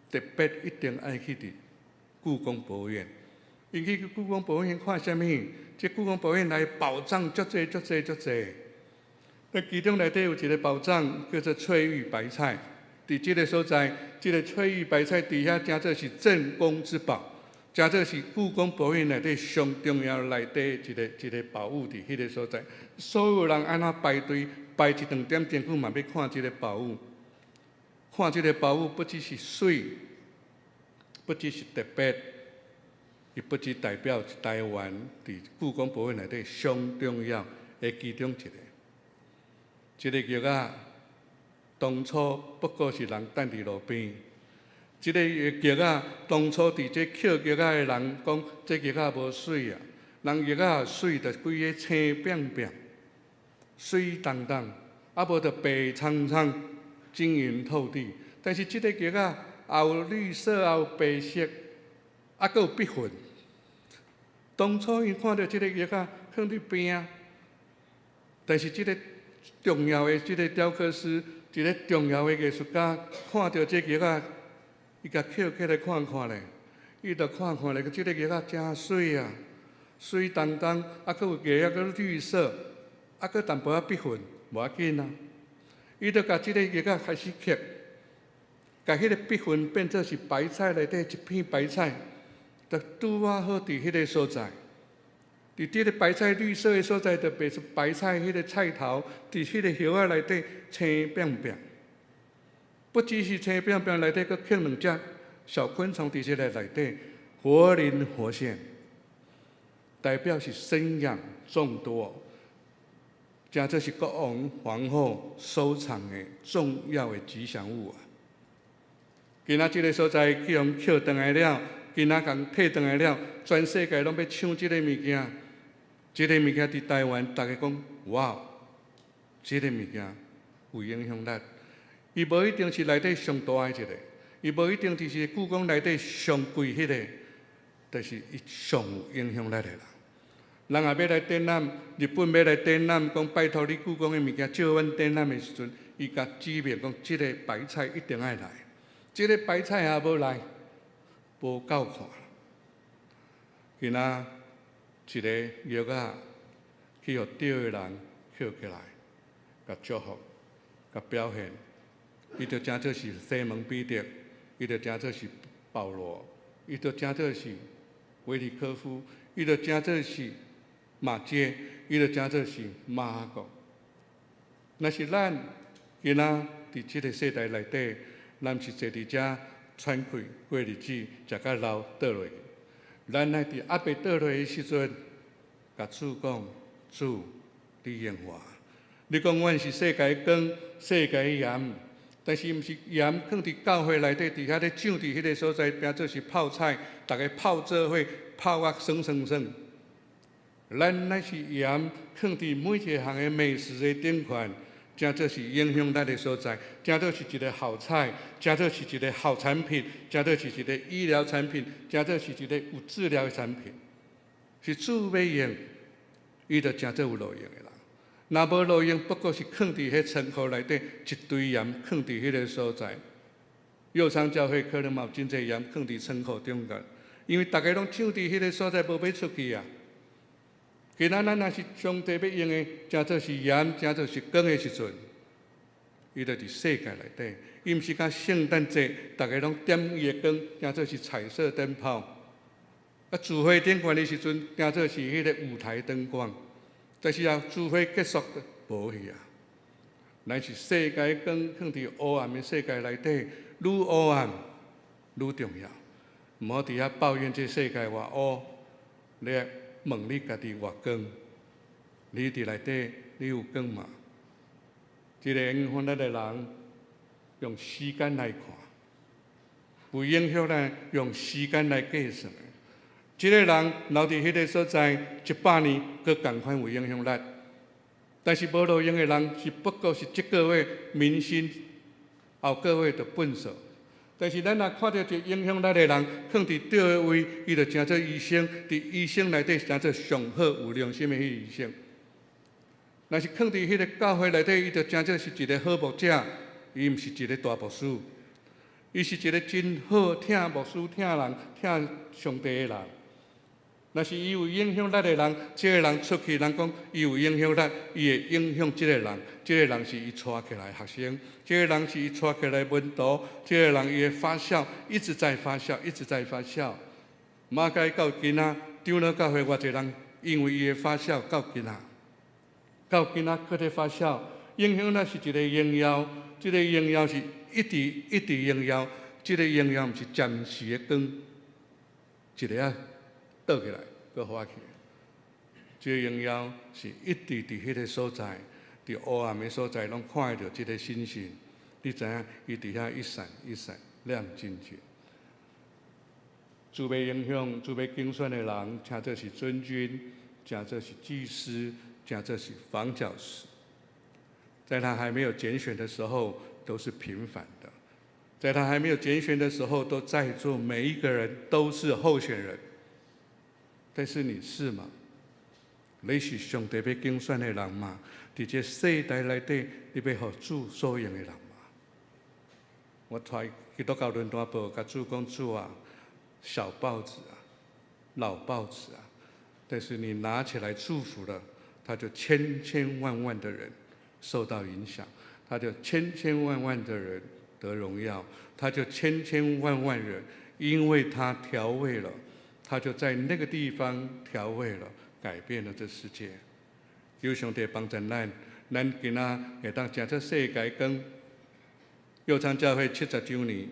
特別一定愛去佇故宮博物院。𪜶去故宮博物院看啥物？這故宮博物院內寶藏足濟足濟足濟。那其中內底有一個寶藏叫做翠玉白菜。佇這个所在，這个翠玉白菜佇遐誠做是鎮宮之寶，誠做是故宮博物院內底上重要內底一个一个寶物佇彼个所在。所有人按怎排隊排一長點鐘久嘛欲看這个寶物，看這个寶物不只是媠，不只是特別，伊不只代表台灣佇故宮博物院內底上重要的其中一个。這个玉仔當初不過是人擲佇路邊，這個玉仔當初佇這抾玉仔的人講，這玉仔無媠啊，人玉仔媠就規个青變變，媠當當，啊無就白蒼蒼，晶瑩透地。但是這个玉仔也有綠色，也有白色，啊，閣有碧粉。當初𪜶看著這个玉仔囥佇邊仔，但是這个重要的這个雕刻師，一个重要的藝術家，看著這玉仔，伊共抾起來看看咧，伊就看看咧，這个玉仔誠媠啊，媠當當，啊，閣有牙仔閣綠色，啊，閣淡薄仔碧粉，無要緊啊。伊就共這个玉仔開始刻，共彼个碧粉變做是白菜內底一片白菜，就拄仔好佇彼个所在。佇這个白菜綠色的所在，就賣出白菜彼个菜頭，佇彼個葉仔內底青變變。不只是青變變內底，閣刻兩隻小昆蟲佇這个內底，活靈活現，代表是生養眾多，誠做是國王皇后收藏的重要的吉祥物啊！今仔這个所在去予抾轉來了，今仔共提轉來了，全世界攏欲搶這个物件。這个物件佇台灣，逐家講哇，這个物件有影響力。伊無一定是內底上大的一个，伊無一定就是故宮內底上貴彼个，但是伊上有影響力的人。人若欲來展覽，日本欲來展覽，講拜託你故宮的物件借阮展覽的時陣，伊共指明講，這个白菜一定愛來，這个白菜也無來，無夠看。今仔一个玉仔去予對的人抾起來，共祝福，共表現，伊就誠做是西門彼得，伊就誠做是保羅，伊就誠做是維利科夫，伊就誠做是馬偕，伊就誠做是馬可。若是咱今仔佇這个世代內底，咱是坐佇遮喘氣過日子，食甲老倒落去。咱愛佇猶未倒落的時陣，共主講：主，你用我。你講阮是世界光、世界鹽，但是毋是鹽囥佇教會內底，佇遐咧長佇彼个所在，變做是泡菜，逐家泡做伙，泡啊酸酸酸。咱乃是鹽，囥佇每一項的美食的頂懸，誠做是影響咱的所在，誠做是一个好菜，誠做是一个好產品，誠做是一个醫療產品，誠做是一个有治療的產品。是主欲用，伊就誠做有路用的人。若無路用，不過是囥佇彼倉庫內底一堆鹽，囥佇彼个所在。右昌教會可能嘛有真濟鹽囥佇倉庫中間，因為逐家攏搶佇彼个所在，無欲出去啊。今仔咱若是上帝欲用的，誠做是鹽，誠做是光的時陣，伊就佇世界內底。伊毋是講聖誕節，逐家攏點伊的光，誠做是彩色燈泡。啊，聚會頂懸的時陣，誠做是彼个舞台燈光。但是啊，聚會結束無去啊。咱是世界光，囥佇黑暗的世界內底，愈黑暗愈重要。毋好佇遐抱怨這世界偌烏，你問你家己偌光？你佇內底，你有光嗎？這個影響力的人用時間來看，有影響力用時間來計算。這個人留佇彼个所在100年，閣仝款有影響力。但是無路用的人是不過是這個月明星，後個月就糞掃。但是咱若看著一個影響力的人，囥佇對的位，伊就誠做醫生，佇醫生內底誠做上好有良心的彼个醫生。若是囥佇彼个教會內底，伊就誠做是一個好牧者，伊毋是一個大牧師，伊是一個真好疼牧師、疼人、疼上帝的人。若是伊有影響力的人，這个人出去，人講伊有影響力，伊會影響這个人，這个人是伊帶起來的學生，這个人是伊帶起來的門徒，這个人伊會發酵，一直在發酵，一直在發酵。馬偕到今仔，長老教會偌濟人，因為伊的發酵到今仔，到今仔閣咧發酵，影響力是一個榮耀，這个榮耀是一直一直榮耀，這个榮耀毋是暫時的光，一下仔倒起來，閣發去。這个榮耀是一直佇彼个所在，佇黑暗的所在，攏看會著這个星星。你知影，伊佇遐一閃一閃亮晶晶。主欲影響、主欲揀選的人，稱做是尊君，稱做是祭司，稱做是房角石。在他還沒有揀選的時候，都是平凡的；在他還沒有揀選的時候，都在座每一個人都是候選人。但是你是嗎？你是上帝欲揀選的人嗎？佇這世代內底，你欲予主所用的人嗎？我揣基督教論壇報，共主講主啊，小報紙啊，老報紙啊，但是你拿起來祝福了，他就千千萬萬的人受到影響，他就千千萬萬的人得榮耀，他就千千萬萬人，因為他調味了，他就在那個地方調味了，改變了這世界。求上帝幫助咱，咱今仔會當成做世界光。右昌教會70週年，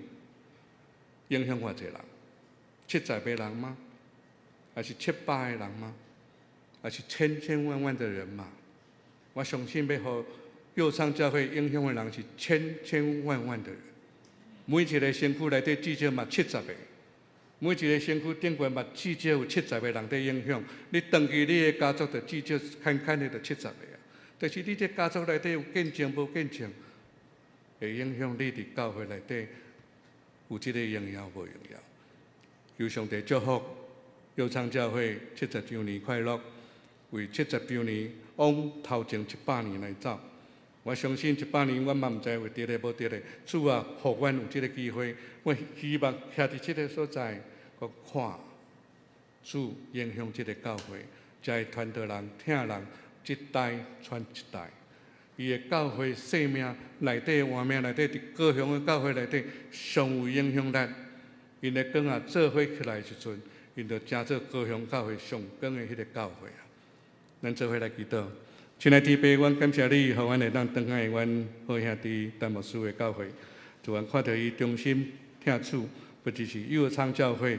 影響偌濟人？70個人嗎？還是700個人嗎？還是千千萬萬的人嗎？我相信欲予右昌教會影響的人是千千萬萬的人。每一个身軀內底至少嘛七十個，每一个身軀頂懸嘛至少有七十個人佇影響。你轉去你的家族，就至少牽牽的就七十個啊。但是你這家族內底有見證無見證，會影響你佇教會內底有這個榮耀無榮耀。求上帝祝福右昌教會七十週年快樂，為七十週年往頭前100年來走。我相信100年，阮嘛毋知會佇咧無佇咧。主啊，予阮有這个機會，我希望徛佇這个所在，閣看主影響這个教會，才會傳道人、疼人，一代傳一代。伊的教會生命內底、活命內底，佇高雄的教會內底上有影響力。𪜶的光啊做伙起來的時陣，𪜶就成做高雄教會上光的彼个教會啊。咱做伙來祈禱，親愛的天父，阮感謝你，予阮會當轉來阮好兄弟陳牧師的教會，主阮看著伊忠心疼主，不只是右昌教會，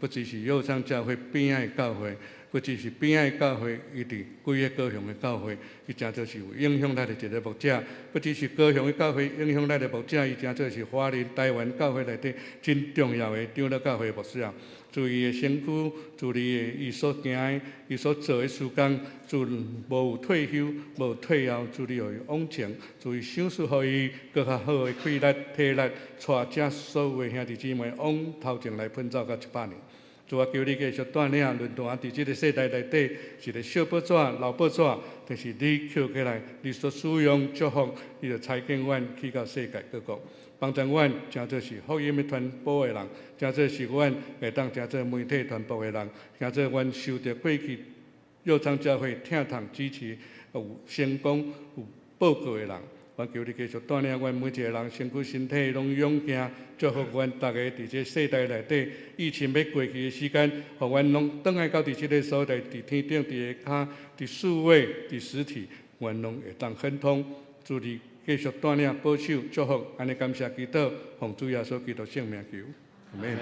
不只是右昌教會邊仔的教會，不只是邊仔的教會，伊佇規个高雄的教會，伊成做是有影響力的一个牧者；不只是高雄的教會影響力的牧者，伊成做是花蓮台灣教會內底真重要的長老教會牧師啊。主伊的身軀，主伊的伊所行的，伊所做的事工，主無有退休，無退後，主你予伊往前，主伊賞賜予伊閣較好的氣力、體力，帶這所有的兄弟姊妹往頭前來奮鬥到100年。主啊，求你繼續帶領論壇佇這个世代內底，一个小報紙、老報紙，但是你抾起來，你所使用祝福，你就差遣阮去到世界各國，幫助阮成做是福音的傳播的人，成做是阮會當成做媒體傳播的人，成做阮受著過去右昌教會疼痛支持有成功有報告的人。阮求你繼續帶領阮每一个人身軀身體攏勇健，祝福阮逐个佇這世代內底，疫情欲過去的時間，予阮攏轉來到佇這个所在，佇天頂、佇下跤、佇數位、佇實體，阮攏會當亨通。主你繼續帶領、保守、祝福，按呢感謝祈禱，奉主耶穌基督聖名求，阿門。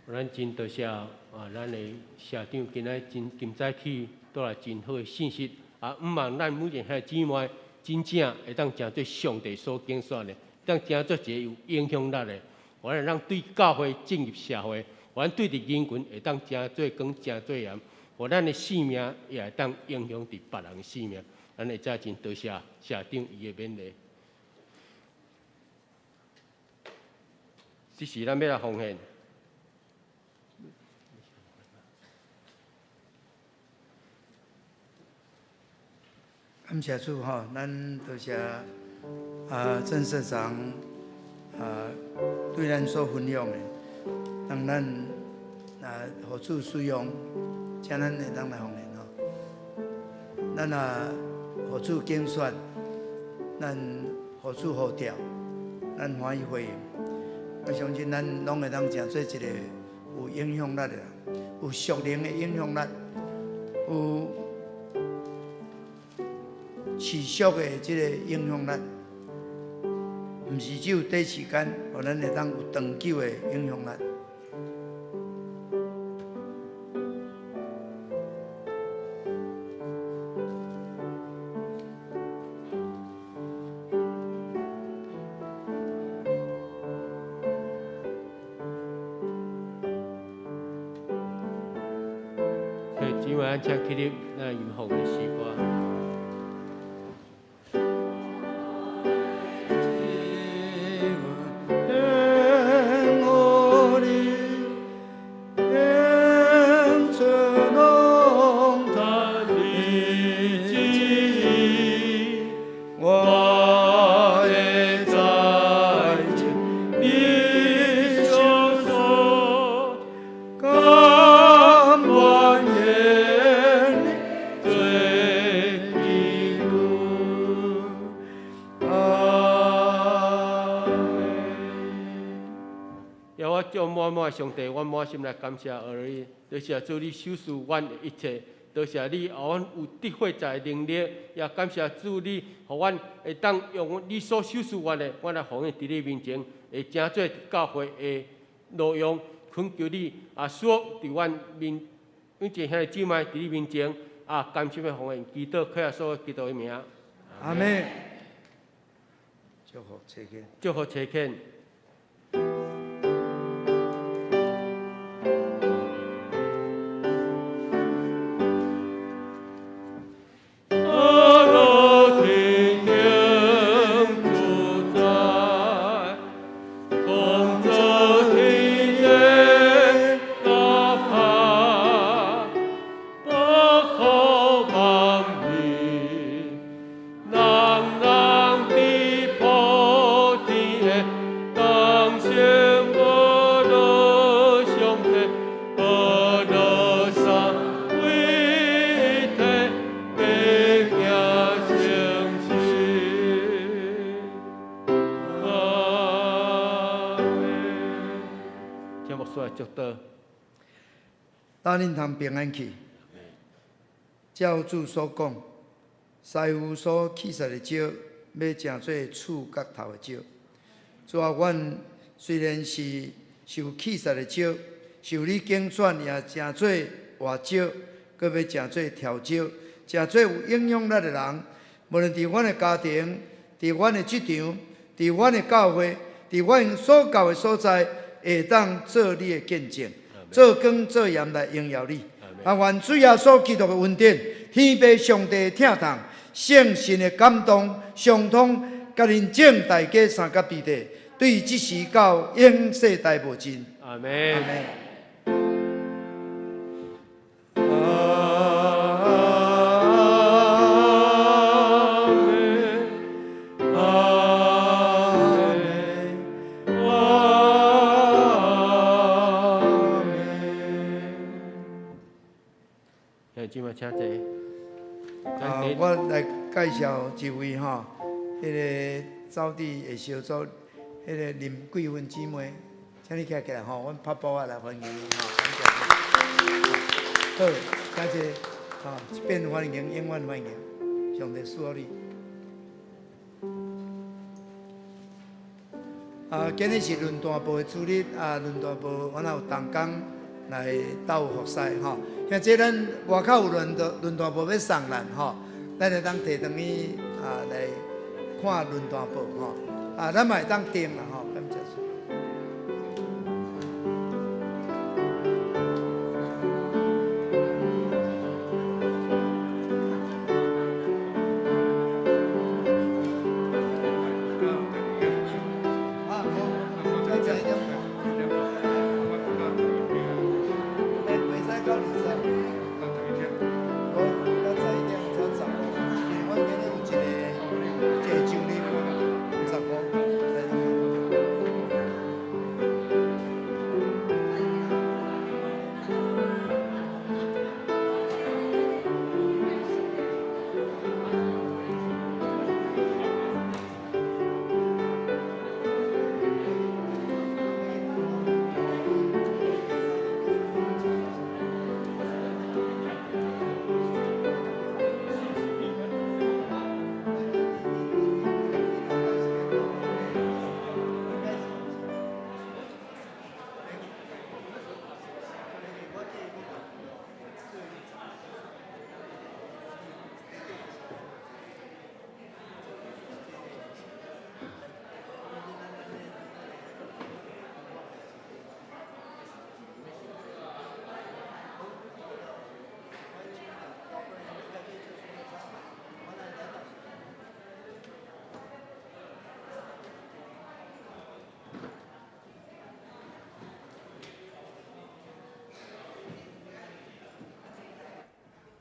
咱真多謝啊！咱的社長今仔真今早起帶來真好的信息啊！毋望咱每一个兄弟姊妹，真正會當成做上帝所揀選的，當成做一个有影響力的，予咱對教會進入社會，予咱對佇人群會當成做光、成做鹽，予咱的生命也會當影響佇別人的生命。咱會再真多謝社長伊的勉勵。這時咱欲來奉獻。感謝主吼，咱多謝啊鄭社長啊對咱所分享的，當咱啊，予主使用，請咱會當來奉獻吼。咱若予主揀選，咱予主呼召，咱歡喜回應。我相信咱攏會當成做一個有影響力的人，有屬靈的影響力，有持續的這个影響力，毋是只有短時間，予咱會當有長久的影響力。姊妹，咱請起立，咱來吟誦的詩歌。上帝，阮滿心來感謝阿你，多謝主你賞賜阮的一切，多謝你予阮有得悔改的能力，也感謝主你，予阮會當用你所賞賜阮的，阮來奉獻佇你面前，會成做教會的路用，懇求你啊，賜福佇阮面，阮這兄弟姊妹佇你面前啊，甘心的奉獻，祈禱靠耶穌基督的名。阿們。祝福齊懇。祝福齊懇。搭恁通平安去，照主所講，師傅所棄殺的石，欲成做柱角頭的石。主啊，阮雖然是受棄殺的石，受你揀選，也成做活石，閣欲成做柱石，成做有影響力的人。無論佇阮的家庭，佇阮的職場，佇阮的教會，佇阮所到的所在，會當做你的見證。做光做鹽來榮耀你。啊，願主耶穌基督的恩典、天父上帝的疼痛、聖神的感動、相通，佮恁眾大家相佮彼得，對這時到永世代無盡。阿們。阿們。啊，我來介紹一位吼，彼个走佇的小組，彼个林桂芬姊妹，請你徛起來吼，阮拍鼓仔來歡迎你吼，感謝你。好，感謝，吼，這邊歡迎，永遠歡迎，上帝賜福你。啊，今日是論壇部的主日，啊，論壇部阮也有同工來鬥服侍吼。現在咱外口有論論壇部欲送咱吼，咱會當提轉去啊來看論壇報吼。啊，咱嘛會當訂啦吼，感謝主。